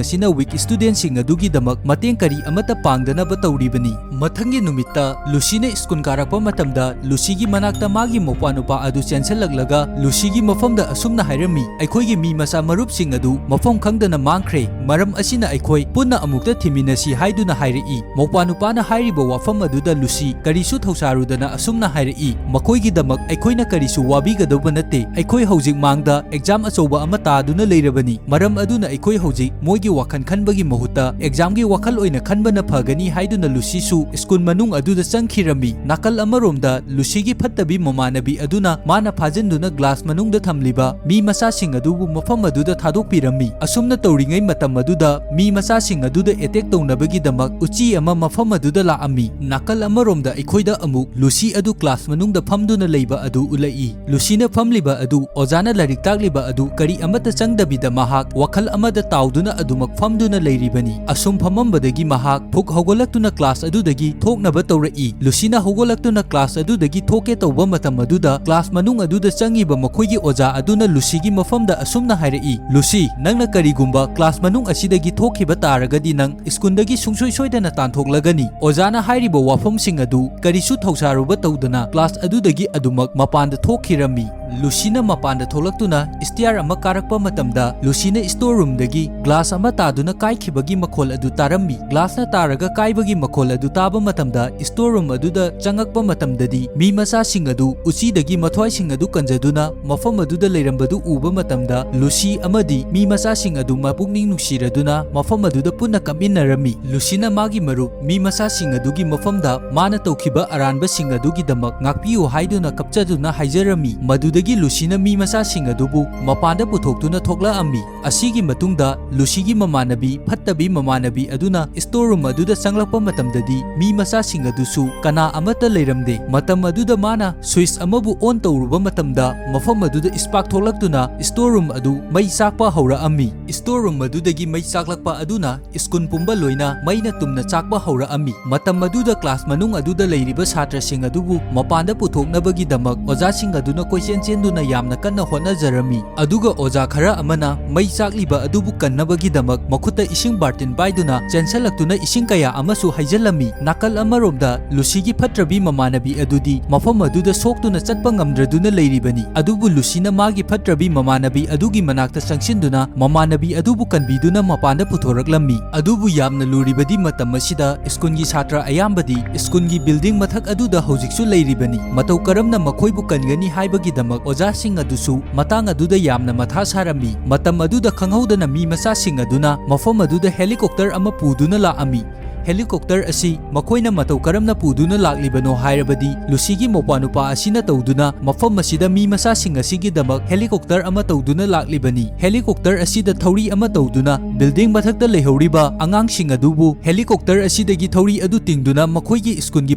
ꯑꯁꯤꯅ ꯋꯤꯛ ꯁ꯭ꯇꯨꯗꯦꯟꯁꯤꯡ ꯑꯗꯨꯒꯤꯗꯃꯛ ꯃꯇꯦꯡ ꯀꯔꯤ ꯑꯃꯠꯇ ꯄꯥꯡꯗꯅꯕ ꯇꯧꯔꯤꯕꯅꯤ꯫ ꯃꯊꯪꯒꯤ ꯅꯨꯃꯤꯠꯇ ꯂꯨꯁꯤꯅ ꯁ꯭ꯀꯨꯜ ꯀꯥꯔꯛꯄ ꯃꯇꯝꯗ ꯂꯨꯁꯤꯒꯤ ꯃꯅꯥꯛꯇ ꯃꯥꯒꯤ ꯃꯧꯄ꯭ꯋꯥ ꯅꯨꯄꯥ ꯑꯗꯨ ꯆꯦꯟꯁꯤꯜꯂꯛꯂꯒ ꯂꯨꯁꯤꯒꯤ ꯃꯐꯝꯗ ꯑꯁꯨꯝꯅ ꯍꯥꯏꯔꯝꯃꯤ, "ꯑꯩꯈꯣꯏꯒꯤ ꯃꯤ ꯃꯆꯥ ꯃꯔꯨꯞꯁꯤꯡ ꯑꯗꯨ ꯃꯐꯝ ꯈꯪꯗꯅ ꯃꯥꯡꯈ꯭ꯔꯦ꯫ ꯃꯔꯝ ꯑꯁꯤꯅ ꯑꯩꯈꯣꯏ ꯄꯨꯟꯅ ꯑꯃꯨꯛꯇ ꯊꯤꯃꯤꯟꯅꯁꯤ" ꯍꯥꯏꯗꯨꯅ ꯍꯥꯏꯔꯛꯏ꯫ ꯃꯧꯄ꯭ꯋꯥ ꯅꯨꯄꯥꯅ ꯍꯥꯏꯔꯤꯕ ꯋꯥꯐꯝ ꯑꯗꯨꯗ ꯂꯨꯁꯤ ꯀꯔꯤꯁꯨ ꯊꯧꯁꯥꯔꯨꯗꯅ ꯑꯁꯨꯝꯅ ꯍꯥꯏꯔꯛꯏ, "ꯃꯈꯣꯏꯒꯤꯗꯃꯛ ꯑꯩꯈꯣꯏꯅ ꯀꯔꯤꯁꯨ ꯋꯥꯕꯤꯒꯗꯧꯕ ꯅꯠꯇꯦ꯫ ꯑꯩꯈꯣꯏ ꯍꯧꯖꯤꯛ ꯃꯥꯡꯗ ꯑꯦꯛꯖꯥꯝ ꯑꯆꯧꯕ ꯑꯃ ꯇꯥꯗꯨꯅ ꯂꯩꯔꯕꯅꯤ꯫ ꯃꯔꯝ ꯑꯗꯨꯅ ꯑꯩꯈꯣꯏ ꯍꯧꯖꯤꯛ ꯃꯣꯏꯒꯤ ꯋꯥꯈꯜ ꯈꯟꯕꯒꯤ ꯃꯍꯨꯠꯇ ꯑꯦꯛꯖꯥꯝꯒꯤ ꯋꯥꯈꯜ ꯑꯣꯏꯅ ꯈꯟꯕꯅ ꯐꯒꯅꯤ" ꯍꯥꯏꯗꯨꯅ ꯂꯨꯁꯤꯁꯨ ꯁ꯭ꯀꯨꯜ ꯃꯅꯨꯡ ꯑꯗꯨꯗ ꯆꯪꯈꯤꯔꯝꯃꯤ꯫ ꯅꯥꯀꯜ ꯑꯃꯔꯣꯝꯗ ꯂꯨꯁꯤꯒꯤ ꯐꯠꯇꯕꯤ ꯃꯃꯥꯟꯅꯕꯤ ꯑꯗꯨꯅ ꯃꯥꯅ ꯐꯥꯖꯤꯟꯗꯨꯅ ꯒ꯭ꯂꯥꯁ ꯃꯅꯨꯡꯗ ꯊꯝꯂꯤꯕ ꯃꯤ ꯃꯆꯥꯁꯤꯡ ꯑꯗꯨꯕꯨ ꯃꯐꯝ ꯑꯗꯨꯗ ꯊꯥꯗꯣꯛꯄꯤꯔꯝꯃꯤ꯫ ꯑꯁꯨꯝꯅ ꯇꯧꯔꯤꯉꯩ ꯃꯇꯝ ꯑꯗꯨꯗ ꯃꯤ ꯃꯆꯥꯁꯤꯡ ꯑꯗꯨꯗ ꯑꯦꯇꯦꯛ ꯇꯧꯅꯕꯒꯤꯗꯃꯛ ꯎꯆꯤ ꯑꯃ ꯃꯐꯝ ꯑꯗꯨꯗ ꯂꯥꯛꯑꯝꯃꯤ꯫ ꯅꯥꯀꯜ ꯑꯃꯔꯣꯝꯗ ꯑꯩꯈꯣꯏꯗ ꯑꯃꯨꯛ ꯂꯨꯁꯤ ꯑꯗꯨ ꯀ꯭ꯂꯥꯁ ꯃꯅꯨꯡꯗ ꯐꯝꯗꯨꯅ ꯂꯩꯕ ꯑꯗꯨ ꯎꯠꯂꯛꯏ꯫ ꯂꯨꯁꯤꯅ ꯐꯝꯂꯤꯕ ꯑꯗꯨ ꯑꯣꯖꯥꯅ ꯂꯥꯏꯔꯤꯛ ꯇꯥꯛꯂꯤꯕ ꯑꯗꯨ ꯀꯔꯤ ꯑꯃꯠꯇ ꯆꯪꯗꯕꯤꯗ ꯃꯍꯥꯛ ꯋꯥꯈꯜ ꯑꯃꯗ ꯇꯥꯎꯗꯨꯅ ꯑꯗꯨꯃꯛ ꯐꯝꯗꯨꯅ ꯂꯩꯔꯤꯕꯅꯤ꯫ ꯑꯁꯨꯝ ꯐꯝꯃꯝꯕꯗꯒꯤ ꯃꯍꯥꯛ ꯐꯨꯛ ꯍꯧꯒꯠꯂꯛꯇꯨꯅ ꯀ꯭ꯂꯥꯁ ꯑꯗꯨꯗꯒꯤ ꯊꯣꯛꯅꯕ ꯇꯧꯔꯛꯏ꯫ ꯂꯨꯁꯤꯅ ꯍꯧꯒꯠꯂꯛꯇꯨꯅ ꯀ꯭ꯂꯥꯁ ꯑꯗꯨꯗꯒꯤ ꯊꯣꯛꯀꯦ ꯇꯧꯕ ꯃꯇꯝ ꯑꯗꯨꯗ ꯀ꯭ꯂꯥꯁ ꯃꯅꯨꯡ ꯑꯗꯨꯗ ꯆꯪꯉꯤꯕ ꯃꯈꯣꯏꯒꯤ ꯑꯣꯖꯥ ꯑꯗꯨꯅ ꯂꯨꯁꯤꯒꯤ ꯃꯐꯝꯗ ꯑꯁꯨꯝꯅ ꯍꯥꯏꯔꯛꯏ, "ꯂꯨꯁꯤ, ꯅꯪꯅ ꯀꯔꯤꯒꯨꯝꯕ ꯀ꯭ꯂꯥꯁ ꯃꯅꯨꯡ ꯑꯁꯤꯗꯒꯤ ꯊꯣꯛꯈꯤꯕ ꯇꯥꯔꯒꯗꯤ ꯅꯪ ꯁ꯭ꯀꯨꯜꯗꯒꯤ ꯁꯨꯡꯁꯣꯏ ꯁꯣꯏꯗꯅ ꯇꯥꯟꯊꯣꯛꯂꯒꯅꯤ"꯫ ꯑꯣꯖꯥꯅ ꯍꯥꯏꯔꯤꯕ ꯋꯥꯐꯝꯁꯤꯡ ꯑꯗꯨ ꯀꯔꯤꯁꯨ ꯊꯧꯁꯥꯔꯨꯕ ꯇꯧꯗꯅ ꯀ꯭ꯂꯥꯁ ꯑꯗꯨꯗꯒꯤ ꯑꯗꯨꯃꯛ ꯃꯄꯥꯟꯗ ꯊꯣꯛꯈꯤꯔꯝꯃꯤ꯫ ꯂꯨꯁꯤꯅ ꯃꯄꯥꯟꯗ ꯊꯣꯛꯂꯛꯇꯨꯅ ꯁ꯭ꯇꯤꯌꯥꯔ ꯑꯃ ꯀꯥꯔꯛꯄ ꯃꯇꯝꯗ ꯂꯨꯁꯤꯅ ꯁ꯭ꯇꯣꯔ ꯔꯨꯝꯗꯒꯤ ꯒ꯭ꯂꯥꯁ ꯑꯃ ꯇꯥꯗꯨꯅ ꯀꯥꯏꯈꯤꯕꯒꯤ ꯃꯈꯣꯜ ꯑꯗꯨ ꯇꯥꯔꯝꯃꯤ꯫ ꯒ꯭ꯂꯥꯁꯅ ꯇꯥꯔꯒ ꯀꯥꯏꯕꯒꯤ ꯃꯈꯣꯜ ꯑꯗꯨ ꯇꯥꯕ ꯃꯇꯝꯗ ꯁ꯭ꯇꯣꯔ ꯔꯨꯝ ꯑꯗꯨꯗ ꯆꯪꯉꯛꯄ ꯃꯇꯝꯗꯗꯤ ꯃꯤ ꯃꯆꯥꯁꯤꯡ ꯑꯗꯨ ꯎꯆꯤꯗꯒꯤ ꯃꯊ꯭ꯋꯥꯏꯁꯤꯡ ꯑꯗꯨ ꯀꯟꯖꯗꯨꯅ ꯃꯐꯝ ꯑꯗꯨꯗ ꯂꯩꯔꯝꯕꯗꯨ ꯎꯕ ꯃꯇꯝꯗ ꯂꯨꯁꯤ ꯑꯃꯗꯤ ꯃꯤ ꯃꯆꯥꯁꯤꯡ ꯑꯗꯨ ꯃꯄꯨꯛꯅꯤꯡ ꯅꯨꯡꯁꯤꯔꯗꯨꯅ ꯃꯐꯝ ꯑꯗꯨꯗ ꯄꯨꯟꯅ ꯀꯞꯃꯤꯟꯅꯔꯝꯃꯤ꯫ ꯂꯨꯁꯤꯅ ꯃꯥꯒꯤ ꯃꯔꯨꯞ ꯃꯤ ꯃꯆꯥꯁꯤꯡ ꯑꯗꯨꯒꯤ ꯃꯐꯝꯗ ꯃꯥꯅ ꯇꯧꯈꯤꯕ ꯑꯔꯥꯟꯕꯁꯤꯡ ꯑꯗꯨꯒꯤꯗꯃꯛ ꯉꯥꯛꯄꯤꯌꯨ ꯍꯥꯏꯗꯨꯅ ꯀꯞꯆꯗꯨꯅ ꯍꯥꯏꯖꯔꯝꯃꯤ꯫ ꯃꯗꯨꯗꯒꯤ ꯂꯨꯁꯤꯅ ꯃꯤ ꯃꯆꯥꯁꯤꯡ ꯑꯗꯨꯕꯨ ꯃꯄꯥꯟꯗ ꯄꯨꯊꯣꯛꯇꯨꯅ ꯊꯣꯛꯂꯛꯑꯝꯃꯤ꯫ ꯑꯁꯤꯒꯤ ꯃꯇꯨꯡꯗ ꯂꯨꯁꯤꯒꯤ ꯃꯃꯥꯟꯅꯕꯤ, ꯐꯠꯇꯕꯤ ꯃꯃꯥꯟꯅꯕꯤ ꯑꯗꯨꯅ ꯁ꯭ꯇꯣꯔ ꯔꯨꯝ ꯑꯗꯨꯗ ꯆꯪꯂꯛꯄ ꯃꯇꯝꯗꯗꯤ ꯃꯤ ꯃꯆꯥꯁꯤꯡ ꯑꯗꯨꯁꯨ ꯀꯅꯥ ꯑꯃꯠꯇ ꯂꯩꯔꯝꯗꯦ꯫ ꯃꯇꯝ ꯑꯗꯨꯗ ꯃꯥꯅ ꯁ꯭ꯋꯤꯆ ꯑꯃꯕꯨ ꯑꯣꯟ ꯇꯧꯔꯨꯕ ꯃꯇꯝꯗ ꯃꯐꯝ ꯑꯗꯨꯗ ꯁ꯭ꯄꯥꯔꯛ ꯊꯣꯛꯂꯛꯇꯨꯅ ꯁ꯭ꯇꯣꯔ ꯔꯨꯝ ꯑꯗꯨ ꯃꯩ ꯆꯥꯛꯄ ꯍꯧꯔꯛꯑꯝꯃꯤ꯫ ꯁ꯭ꯇꯣꯔ ꯔꯨꯝ ꯑꯗꯨꯗꯒꯤ ꯃꯩ ꯆꯥꯛꯂꯛꯄ ꯑꯗꯨꯅ ꯁ꯭ꯀꯨꯜ ꯄꯨꯝꯕ ꯂꯣꯏꯅ ꯃꯩꯅ ꯇꯨꯝꯅ ꯆꯥꯛꯄ ꯍꯧꯔꯛꯑꯝꯃꯤ꯫ ꯃꯇꯝ ꯑꯗꯨꯗ ꯀ꯭ꯂꯥꯁ ꯃꯅꯨꯡ ꯑꯗꯨꯗ ꯂꯩꯔꯤꯕ ꯁꯥꯇ꯭ꯔꯁꯤꯡ ꯑꯗꯨꯕꯨ ꯃꯄꯥꯟꯗ ꯄꯨꯊꯣꯛꯅꯕꯒꯤꯗꯃꯛ ꯑꯣꯖꯥꯁꯤꯡ ꯑꯗꯨꯅ ꯀꯣꯏꯆꯦꯟ ꯆꯦꯟꯗꯨꯅ ꯌꯥꯝꯅ ꯀꯟꯅ ꯍꯣꯠꯅꯖꯔꯝꯃꯤ꯫ ꯑꯗꯨꯒ ꯑꯣꯖꯥ ꯈꯔ ꯑꯃꯅ ꯃꯩ ꯆꯥꯛꯂꯤꯕ ꯑꯗꯨꯕꯨ ꯀꯟꯅꯕꯒꯤꯗꯃꯛ ꯃꯈꯨꯠꯇ ꯏꯁꯤꯡ ꯕꯥꯔꯇꯤꯟ ꯄꯥꯏꯗꯨꯅ ꯆꯦꯟꯁꯤꯜꯂꯛꯇꯨꯅ ꯏꯁꯤꯡ ꯀꯌꯥ ꯑꯃꯁꯨ ꯍꯩꯖꯤꯜꯂꯝꯃꯤ꯫ ꯅꯥꯀꯜ ꯑꯃꯔꯣꯝꯗ ꯂꯨꯁꯤꯒꯤ ꯐꯠꯇ꯭ꯔꯕꯤ ꯃꯃꯥꯟꯅꯕꯤ ꯑꯗꯨꯗꯤ ꯃꯐꯝ ꯑꯗꯨꯗ ꯁꯣꯛꯇꯨꯅ ꯆꯠꯄ ꯉꯝꯗ꯭ꯔꯗꯨꯅ ꯂꯩꯔꯤꯕꯅꯤ꯫ ꯑꯗꯨꯕꯨ ꯂꯨꯁꯤꯅ ꯃꯥꯒꯤ ꯐꯠꯇ꯭ꯔꯕꯤ ꯃꯃꯥꯟꯅꯕꯤ ꯑꯗꯨꯒꯤ ꯃꯅꯥꯛꯇ ꯆꯪꯁꯤꯟꯗꯨꯅ ꯃꯃꯥꯟꯅꯕꯤ ꯑꯗꯨꯕꯨ ꯀꯟꯕꯤꯗꯨꯅ ꯃꯄꯥꯟꯗ ꯄꯨꯊꯣꯔꯛꯂꯝꯃꯤ꯫ ꯑꯗꯨꯕꯨ ꯌꯥꯝꯅ ꯂꯨꯔꯤꯕꯗꯤ ꯃꯇꯝ ꯑꯁꯤꯗ ꯁ꯭ꯀꯨꯜꯒꯤ ꯁꯥꯇ꯭ꯔ ꯑꯌꯥꯝꯕꯗꯤ ꯁ꯭ꯀꯨꯜꯒꯤ ꯕꯤꯜꯗꯤꯡ ꯃꯊꯛ ꯑꯗꯨꯗ ꯍꯧꯖꯤꯛꯁꯨ ꯂꯩꯔꯤꯕꯅꯤ꯫ ꯃꯇꯧ ꯀꯔꯝꯅ ꯃꯈꯣꯏꯕꯨ ꯀꯟꯒꯅꯤ ꯍꯥꯏꯕꯒꯤꯗꯃꯛ ꯑꯣꯖꯥꯁꯤꯡ ꯑꯗꯨꯁꯨ ꯃꯇꯥꯡ ꯑꯗꯨꯗ ꯌꯥꯝꯅ ꯃꯊꯥ ꯁꯥꯔꯝꯃꯤ꯫ ꯃꯇꯝ ꯑꯗꯨꯗ ꯈꯪꯍꯧꯗꯅ ꯃꯤ ꯃꯆꯥꯁꯤꯡ ꯑꯗꯨꯅ ꯃꯐꯝ ꯑꯗꯨꯗ ꯍꯦꯂꯤꯀꯣꯞꯇꯔ ꯑꯃ ꯄꯨꯗꯨꯅ ꯂꯥꯛꯑꯝꯃꯤ꯫ ꯍꯦꯂꯤꯀꯣꯞꯇꯔ ꯑꯁꯤ ꯃꯈꯣꯏꯅ ꯃꯇꯧ ꯀꯔꯝꯅ ꯄꯨꯗꯨꯅ ꯂꯥꯛꯂꯤꯕꯅꯣ ꯍꯥꯏꯔꯕꯗꯤ, ꯂꯨꯁꯤꯒꯤ ꯃꯧꯄ꯭ꯋꯥꯅꯨꯄꯥ ꯑꯁꯤꯅ ꯇꯧꯗꯨꯅ ꯃꯐꯝ ꯑꯁꯤꯗ ꯃꯤ ꯃꯆꯥꯁꯤꯡ ꯑꯁꯤꯒꯤꯗꯃꯛ ꯍꯦꯂꯤꯀꯣꯞꯇꯔ ꯑꯃ ꯇꯧꯗꯨꯅ ꯂꯥꯛꯂꯤꯕꯅꯤ꯫ ꯍꯦꯂꯤꯀꯣꯞꯇꯔ ꯑꯁꯤꯗ ꯊꯧꯔꯤ ꯑꯃ ꯇꯧꯗꯨꯅ ꯕꯤꯜꯗꯤꯡ ꯃꯊꯛꯇ ꯂꯩꯍꯧꯔꯤꯕ ꯑꯉꯥꯡꯁꯤꯡ ꯑꯗꯨꯕꯨ ꯍꯦꯂꯤꯀꯣꯞꯇꯔ ꯑꯁꯤꯗꯒꯤ ꯊꯧꯔꯤ ꯑꯗꯨ ꯇꯤꯡꯗꯨꯅ ꯃꯈꯣꯏꯒꯤ ꯁ꯭ꯀꯨꯜꯒꯤ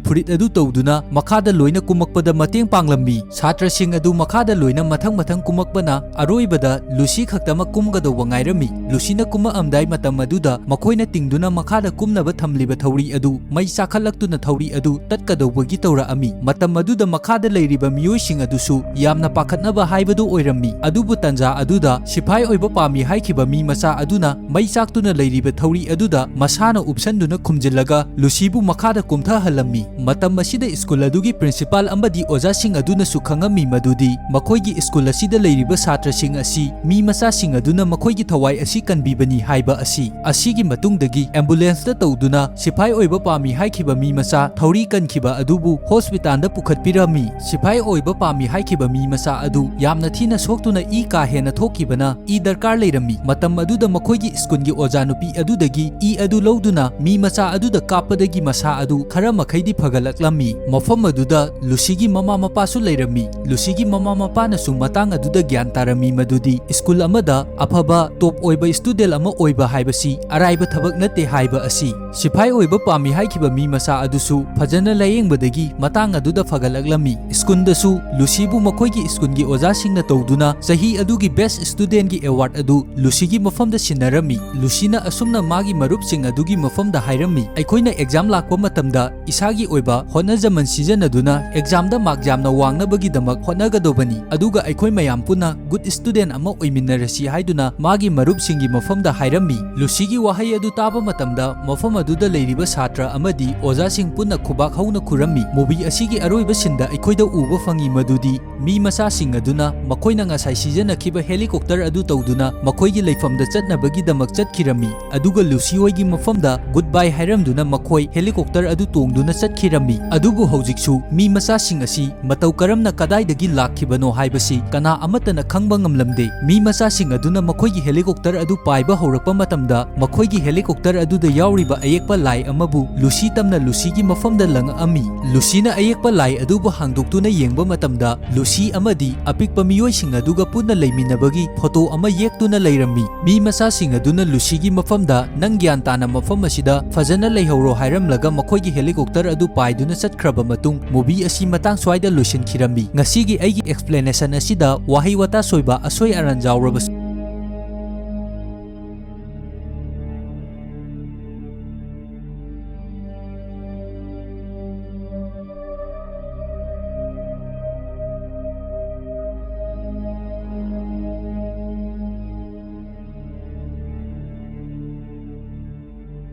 ꯐꯨꯔꯤꯠ ꯑꯗꯨ ꯇꯧꯗꯨꯅ ꯃꯈꯥꯗ ꯂꯣꯏꯅ ꯀꯨꯝꯃꯛꯄꯗ ꯃꯇꯦꯡ ꯄꯥꯡꯂꯝꯃꯤ꯫ ꯁꯥꯇ꯭ꯔꯁꯤꯡ ꯑꯗꯨ ꯃꯈꯥꯗ ꯂꯣꯏꯅ ꯃꯊꯪ ꯃꯊꯪ ꯀꯨꯝꯃꯛꯄꯅ ꯑꯔꯣꯏꯕꯗ ꯂꯨꯁꯤ ꯈꯛꯇꯃꯛ ꯀꯨꯝꯒꯗꯧꯕ ꯉꯥꯏꯔꯝꯃꯤ꯫ ꯂꯨꯁꯤꯅ ꯀꯨꯝꯃꯛꯑꯝꯗꯥꯏ ꯃꯇꯝ ꯑꯗꯨꯗ ꯃꯈꯣꯏꯅ ꯇꯤꯡꯗꯨꯅ ꯃꯈꯥꯗ ꯀꯨꯝꯅꯕ ꯊꯝꯂꯤꯕ ꯊꯧꯔꯤ ꯑꯗꯨ ꯃꯩ ꯆꯥꯛꯈꯠꯂꯛꯇꯨꯅ ꯊꯧꯔꯤ ꯑꯗꯨ ꯇꯠꯀꯗꯧꯕꯒꯤ ꯇꯧꯔꯛꯑꯝꯃꯤ꯫ ꯃꯇꯝ ꯑꯗꯨꯗ ꯃꯈꯥꯗ ꯂꯩꯔꯤꯕ ꯃꯤꯑꯣꯏꯁꯤꯡ ꯑꯗꯨꯁꯨ ꯌꯥꯝꯅ ꯄꯥꯈꯠꯅꯕ ꯍꯥꯏꯕꯗꯨ ꯑꯣꯏꯔꯝꯃꯤ꯫ ꯑꯗꯨꯕꯨ ꯇꯟꯖꯥ ꯑꯗꯨꯗ ꯁꯤꯐꯥꯏ ꯑꯣꯏꯕ ꯄꯥꯝꯃꯤ ꯍꯥꯏꯈꯤꯕ ꯃꯤ ꯃꯆꯥ ꯑꯗꯨꯅ ꯃꯩ ꯆꯥꯛꯇꯨꯅ ꯂꯩꯔꯤꯕ ꯊꯧꯔꯤ ꯑꯗꯨꯗ ꯃꯁꯥꯅ ꯎꯞꯁꯟꯗꯨꯅ ꯈꯨꯝꯖꯤꯜꯂꯒ ꯂꯨꯁꯤꯕꯨ ꯃꯈꯥꯗ ꯀꯨꯝꯊꯍꯜꯂꯝꯃꯤ꯫ ꯃꯇꯝ ꯑꯁꯤꯗ ꯁ꯭ꯀꯨꯜ ꯑꯗꯨꯒꯤ ꯄ꯭ꯔꯤꯟꯁꯤꯄꯥꯜ ꯑꯃꯗꯤ ꯑꯣꯖꯥꯁꯤꯡ ꯑꯗꯨꯅꯁꯨ ꯈꯪꯉꯝꯃꯤ ꯃꯗꯨꯗꯤ ꯃꯈꯣꯏꯒꯤ ꯁ꯭ꯀꯨꯜ ꯑꯁꯤꯗ ꯂꯩꯔꯤꯕ ꯁꯥꯇ꯭ꯔꯁꯤꯡ ꯑꯁꯤ ꯃꯤ ꯃꯆꯥꯁꯤꯡ ꯑꯗꯨꯅ ꯃꯈꯣꯏꯒꯤ ꯊꯋꯥꯏ ꯑꯁꯤ ꯀꯟꯕꯤꯕꯅꯤ ꯍꯥꯏꯕ ꯑꯁꯤ꯫ ꯑꯁꯤꯒꯤ ꯃꯇꯨꯡꯗꯒꯤ ꯑꯦꯝꯕꯨꯂꯦꯟꯁꯇ ꯇꯧꯗꯨꯅ ꯁꯤꯐꯥꯏ ꯑꯣꯏꯕ ꯄꯥꯝꯃꯤ ꯍꯥꯏꯈꯤꯕ ꯃꯤ ꯃꯆꯥ ꯊꯧꯔꯤ ꯀꯟꯈꯤꯕ ꯑꯗꯨꯕꯨ ꯍꯣꯁꯄꯤꯇꯥꯜꯗ ꯄꯨꯈꯠꯄꯤꯔꯝꯃꯤ꯫ ꯁꯤꯐꯥꯏ ꯑꯣꯏꯕ ꯄꯥꯝꯃꯤ ꯍꯥꯏꯈꯤꯕ ꯃꯤ ꯃꯆꯥ ꯑꯗꯨ ꯌꯥꯝꯅ ꯊꯤꯅ ꯁꯣꯛꯇꯨꯅ ꯏ ꯀꯥ ꯍꯦꯟꯅ ꯊꯣꯛꯈꯤꯕꯅ ꯏ ꯗꯔꯀꯥꯔ ꯂꯩꯔꯝꯃꯤ꯫ ꯃꯇꯝ ꯑꯗꯨꯗ ꯃꯈꯣꯏꯒꯤ ꯁ꯭ꯀꯨꯜꯒꯤ ꯑꯣꯖꯥ ꯅꯨꯄꯤ ꯑꯗꯨꯗꯒꯤ ꯏ ꯑꯗꯨ ꯂꯧꯗꯨꯅ ꯃꯤ ꯃꯆꯥ ꯑꯗꯨꯗ ꯀꯥꯞꯄꯗꯒꯤ ꯃꯁꯥ ꯑꯗꯨ ꯈꯔ ꯃꯈꯩꯗꯤ ꯐꯒꯠꯂꯛꯂꯝꯃꯤ꯫ ꯃꯐꯝ ꯑꯗꯨꯗ ꯂꯨꯁꯤꯒꯤ ꯃꯃꯥ ꯃꯄꯥꯁꯨ ꯂꯩꯔꯝꯃꯤ꯫ ꯂꯨꯁꯤꯒꯤ ꯃꯃꯥ ꯃꯄꯥꯅꯁꯨ ꯃꯇꯥꯡ ꯑꯗꯨꯗ ꯒ꯭ꯌꯥꯟ ꯇꯥꯔꯝꯃꯤ ꯃꯗꯨꯗꯤ ꯁ꯭ꯀꯨꯜ ꯑꯃꯗ ꯑꯐꯕ ꯇꯣꯞ ꯑꯣꯏꯕ ꯁ꯭ꯇꯨꯗꯦꯟ ꯑꯃ ꯑꯣꯏꯕ ꯍꯥꯏꯕꯁꯤ ꯑꯔꯥꯏꯕ ꯊꯕꯛ ꯅꯠꯇꯦ ꯍꯥꯏꯕ ꯑꯁꯤ꯫ ꯁꯤꯐꯥꯏ ꯑꯣꯏꯕ ꯄꯥꯝꯃꯤ ꯍꯥꯏꯈꯤꯕ ꯃꯤ ꯃꯆꯥ ꯑꯗꯨꯁꯨ ꯐꯖꯅ ꯂꯥꯌꯦꯡꯕꯗꯒꯤ ꯃꯇꯥꯡ ꯑꯗꯨꯗ ꯐꯒꯠꯂꯛꯂꯝꯃꯤ꯫ ꯁ꯭ꯀꯨꯜꯗꯁꯨ ꯂꯨꯁꯤꯕꯨ ꯃꯈꯣꯏꯒꯤ ꯁ꯭ꯀꯨꯜꯒꯤ ꯑꯣꯖꯥꯁꯤꯡꯅ ꯇꯧꯗꯨꯅ ꯆꯍꯤ ꯑꯗꯨꯒꯤ ꯕꯦꯁ ꯁ꯭ꯇꯨꯗꯦꯟꯒꯤ ꯑꯦꯋꯥꯔꯗ ꯑꯗꯨ ꯂꯨꯁꯤꯒꯤ ꯃꯐꯝꯗ ꯁꯤꯟꯅꯔꯝꯃꯤ꯫ ꯂꯨꯁꯤꯅ ꯑꯁꯨꯝꯅ ꯃꯥꯒꯤ ꯃꯔꯨꯞꯁꯤꯡ ꯑꯗꯨꯒꯤ ꯃꯐꯝꯗ ꯍꯥꯏꯔꯝꯃꯤ, "ꯑꯩꯈꯣꯏꯅ ꯑꯦꯛꯖꯥꯝ ꯂꯥꯛꯄ ꯃꯇꯝꯗ ꯏꯁꯥꯒꯤ ꯑꯣꯏꯕ ꯍꯣꯠꯅꯖꯃꯟ ꯁꯤꯖꯤꯟꯅꯗꯨꯅ ꯑꯦꯛꯖꯥꯝꯗ ꯃꯥꯔꯛ ꯌꯥꯝꯅ ꯋꯥꯡꯅꯕꯒꯤꯗꯃꯛ ꯍꯣꯠꯅꯒꯗꯧꯕꯅꯤ, ꯑꯗꯨꯒ ꯑꯩꯈꯣꯏ ꯃꯌꯥꯝ ꯄꯨꯟꯅ ꯒꯨꯗ ꯁ꯭ꯇꯨꯗꯦꯟ ꯑꯃ ꯑꯣꯏꯃꯤꯟꯅꯔꯁꯤ" ꯍꯥꯏꯗꯨꯅ ꯃꯥꯒꯤ ꯃꯔꯨꯞꯁꯤꯡꯒꯤ ꯃꯐꯝꯗ ꯍꯥꯏꯔꯝꯃꯤ꯫ ꯂꯨꯁꯤꯒꯤ ꯋꯥꯍꯩ ꯑꯗꯨ ꯇꯥꯕ ꯃꯇꯝꯗ ꯃꯐꯝ ꯑꯗꯨꯗ ꯂꯩꯔꯤꯕ ꯁꯥꯇ꯭ꯔ ꯑꯃꯗꯤ ꯑꯣꯖꯥꯁꯤꯡ ꯄꯨꯟꯅ ꯈꯨꯕꯥꯛ ꯍꯧꯅ ꯈꯨꯔꯝꯃꯤ꯫ Movie ꯑꯁꯤꯒꯤ ꯑꯔꯣꯏꯕ ꯁꯤꯟꯗ ꯑꯩꯈꯣꯏꯗ ꯎꯕ ꯐꯪꯉꯤ ꯃꯗꯨꯗꯤ ꯃꯤ ꯃꯆꯥꯁꯤꯡ ꯑꯗꯨꯅ ꯃꯈꯣꯏꯅ ꯉꯁꯥꯏ ꯁꯤꯖꯤꯟꯅꯈꯤꯕ helicopter ꯑꯗꯨ ꯇꯧꯗꯨꯅ ꯃꯈꯣꯏꯒꯤ ꯂꯩꯐꯝꯗ ꯆꯠꯅꯕꯒꯤꯗꯃꯛ ꯆꯠꯈꯤꯔꯝꯃꯤ꯫ ꯑꯗꯨꯒ ꯂꯨꯁꯤ ꯍꯣꯏꯒꯤ ꯃꯐꯝꯗ goodbye ꯍꯥꯏꯔꯝꯗꯨꯅ ꯃꯈꯣꯏ helicopter ꯑꯗꯨ ꯇꯣꯡꯗꯨꯅ ꯆꯠꯈꯤꯔꯝꯃꯤ꯫ ꯑꯗꯨꯕꯨ ꯍꯧꯖꯤꯛꯁꯨ ꯃꯤ ꯃꯆꯥꯁꯤꯡ ꯑꯁꯤ ꯃꯇꯧ ꯀꯔꯝꯅ ꯀꯗꯥꯏꯗꯒꯤ ꯂꯥꯛꯈꯤꯕꯅꯣ ꯍꯥꯏꯕꯁꯤ ꯀꯅꯥ ꯑꯃꯠꯇꯅ ꯈꯪꯕ ꯉꯝꯂꯝꯗꯦ꯫ ꯃꯤ ꯃꯆꯥꯁꯤꯡ ꯑꯗꯨꯅ ꯃꯈꯣꯏꯒꯤ helicopter ꯑꯗꯨ ꯄꯥꯏꯕ ꯍꯧꯔꯛꯄ ꯃꯇꯝꯗ ꯃꯈꯣꯏꯒꯤ helicopter ꯑꯗꯨꯗ ꯌꯥꯎꯔꯤꯕ ꯑꯌꯦꯛꯄ ꯂꯥꯏ ꯑꯃꯕꯨ ꯂꯨꯁꯤ ꯇꯝꯅ ꯂꯨꯁꯤꯒꯤ ꯃꯐꯝꯗ ꯂꯪꯉꯛꯑꯝꯃꯤ꯫ ꯂꯨꯁꯤꯅ ꯑꯌꯦꯛꯄ ꯂꯥꯏ ꯑꯗꯨꯕꯨ ꯍꯥꯡꯗꯣꯛꯇꯨꯅ ꯌꯦꯡꯕ ꯃꯇꯝꯗ ꯂꯨꯁꯤ ꯑꯃꯗꯤ ꯑꯄꯤꯛꯄ ꯃꯤꯑꯣꯏꯁꯤꯡ ꯑꯗꯨꯒ ꯄꯨꯟꯅ ꯂꯩꯃꯤꯟꯅꯕꯒꯤ photo ꯑꯃ ꯌꯦꯛꯇꯨꯅ ꯂꯩꯔꯝꯃꯤ꯫ ꯃꯤ ꯃꯆꯥꯁꯤꯡ ꯑꯗꯨꯅ ꯂꯨꯁꯤꯒꯤ ꯃꯐꯝꯗ "ꯅꯪ ꯒ꯭ꯌꯥꯟ ꯇꯥꯅ ꯃꯐꯝ ꯑꯁꯤꯗ ꯐꯖꯅ ꯂꯩꯍꯧꯔꯣ" ꯍꯥꯏꯔꯝꯂꯒ ꯃꯈꯣꯏꯒꯤ helicopter ꯑꯗꯨ ꯄꯥꯏꯗꯨꯅ ꯆꯠꯈ꯭ꯔꯕ ꯃꯇꯨꯡ movie ꯑꯁꯤ ꯃꯇꯥꯡ ꯁ꯭ꯋꯥꯏꯗ ꯂꯣꯏꯁꯤꯟꯈꯤꯔꯝꯃꯤ꯫ ꯉꯁꯤꯒꯤ ꯑꯩꯒꯤ explanation ꯑꯁꯤꯗ ꯋꯥꯍꯩ ꯋꯥꯇꯥ ꯁꯣꯏꯕ, ꯑꯁꯣꯏ ꯑꯔꯥꯟ ꯌꯥꯎꯔꯕꯁꯨ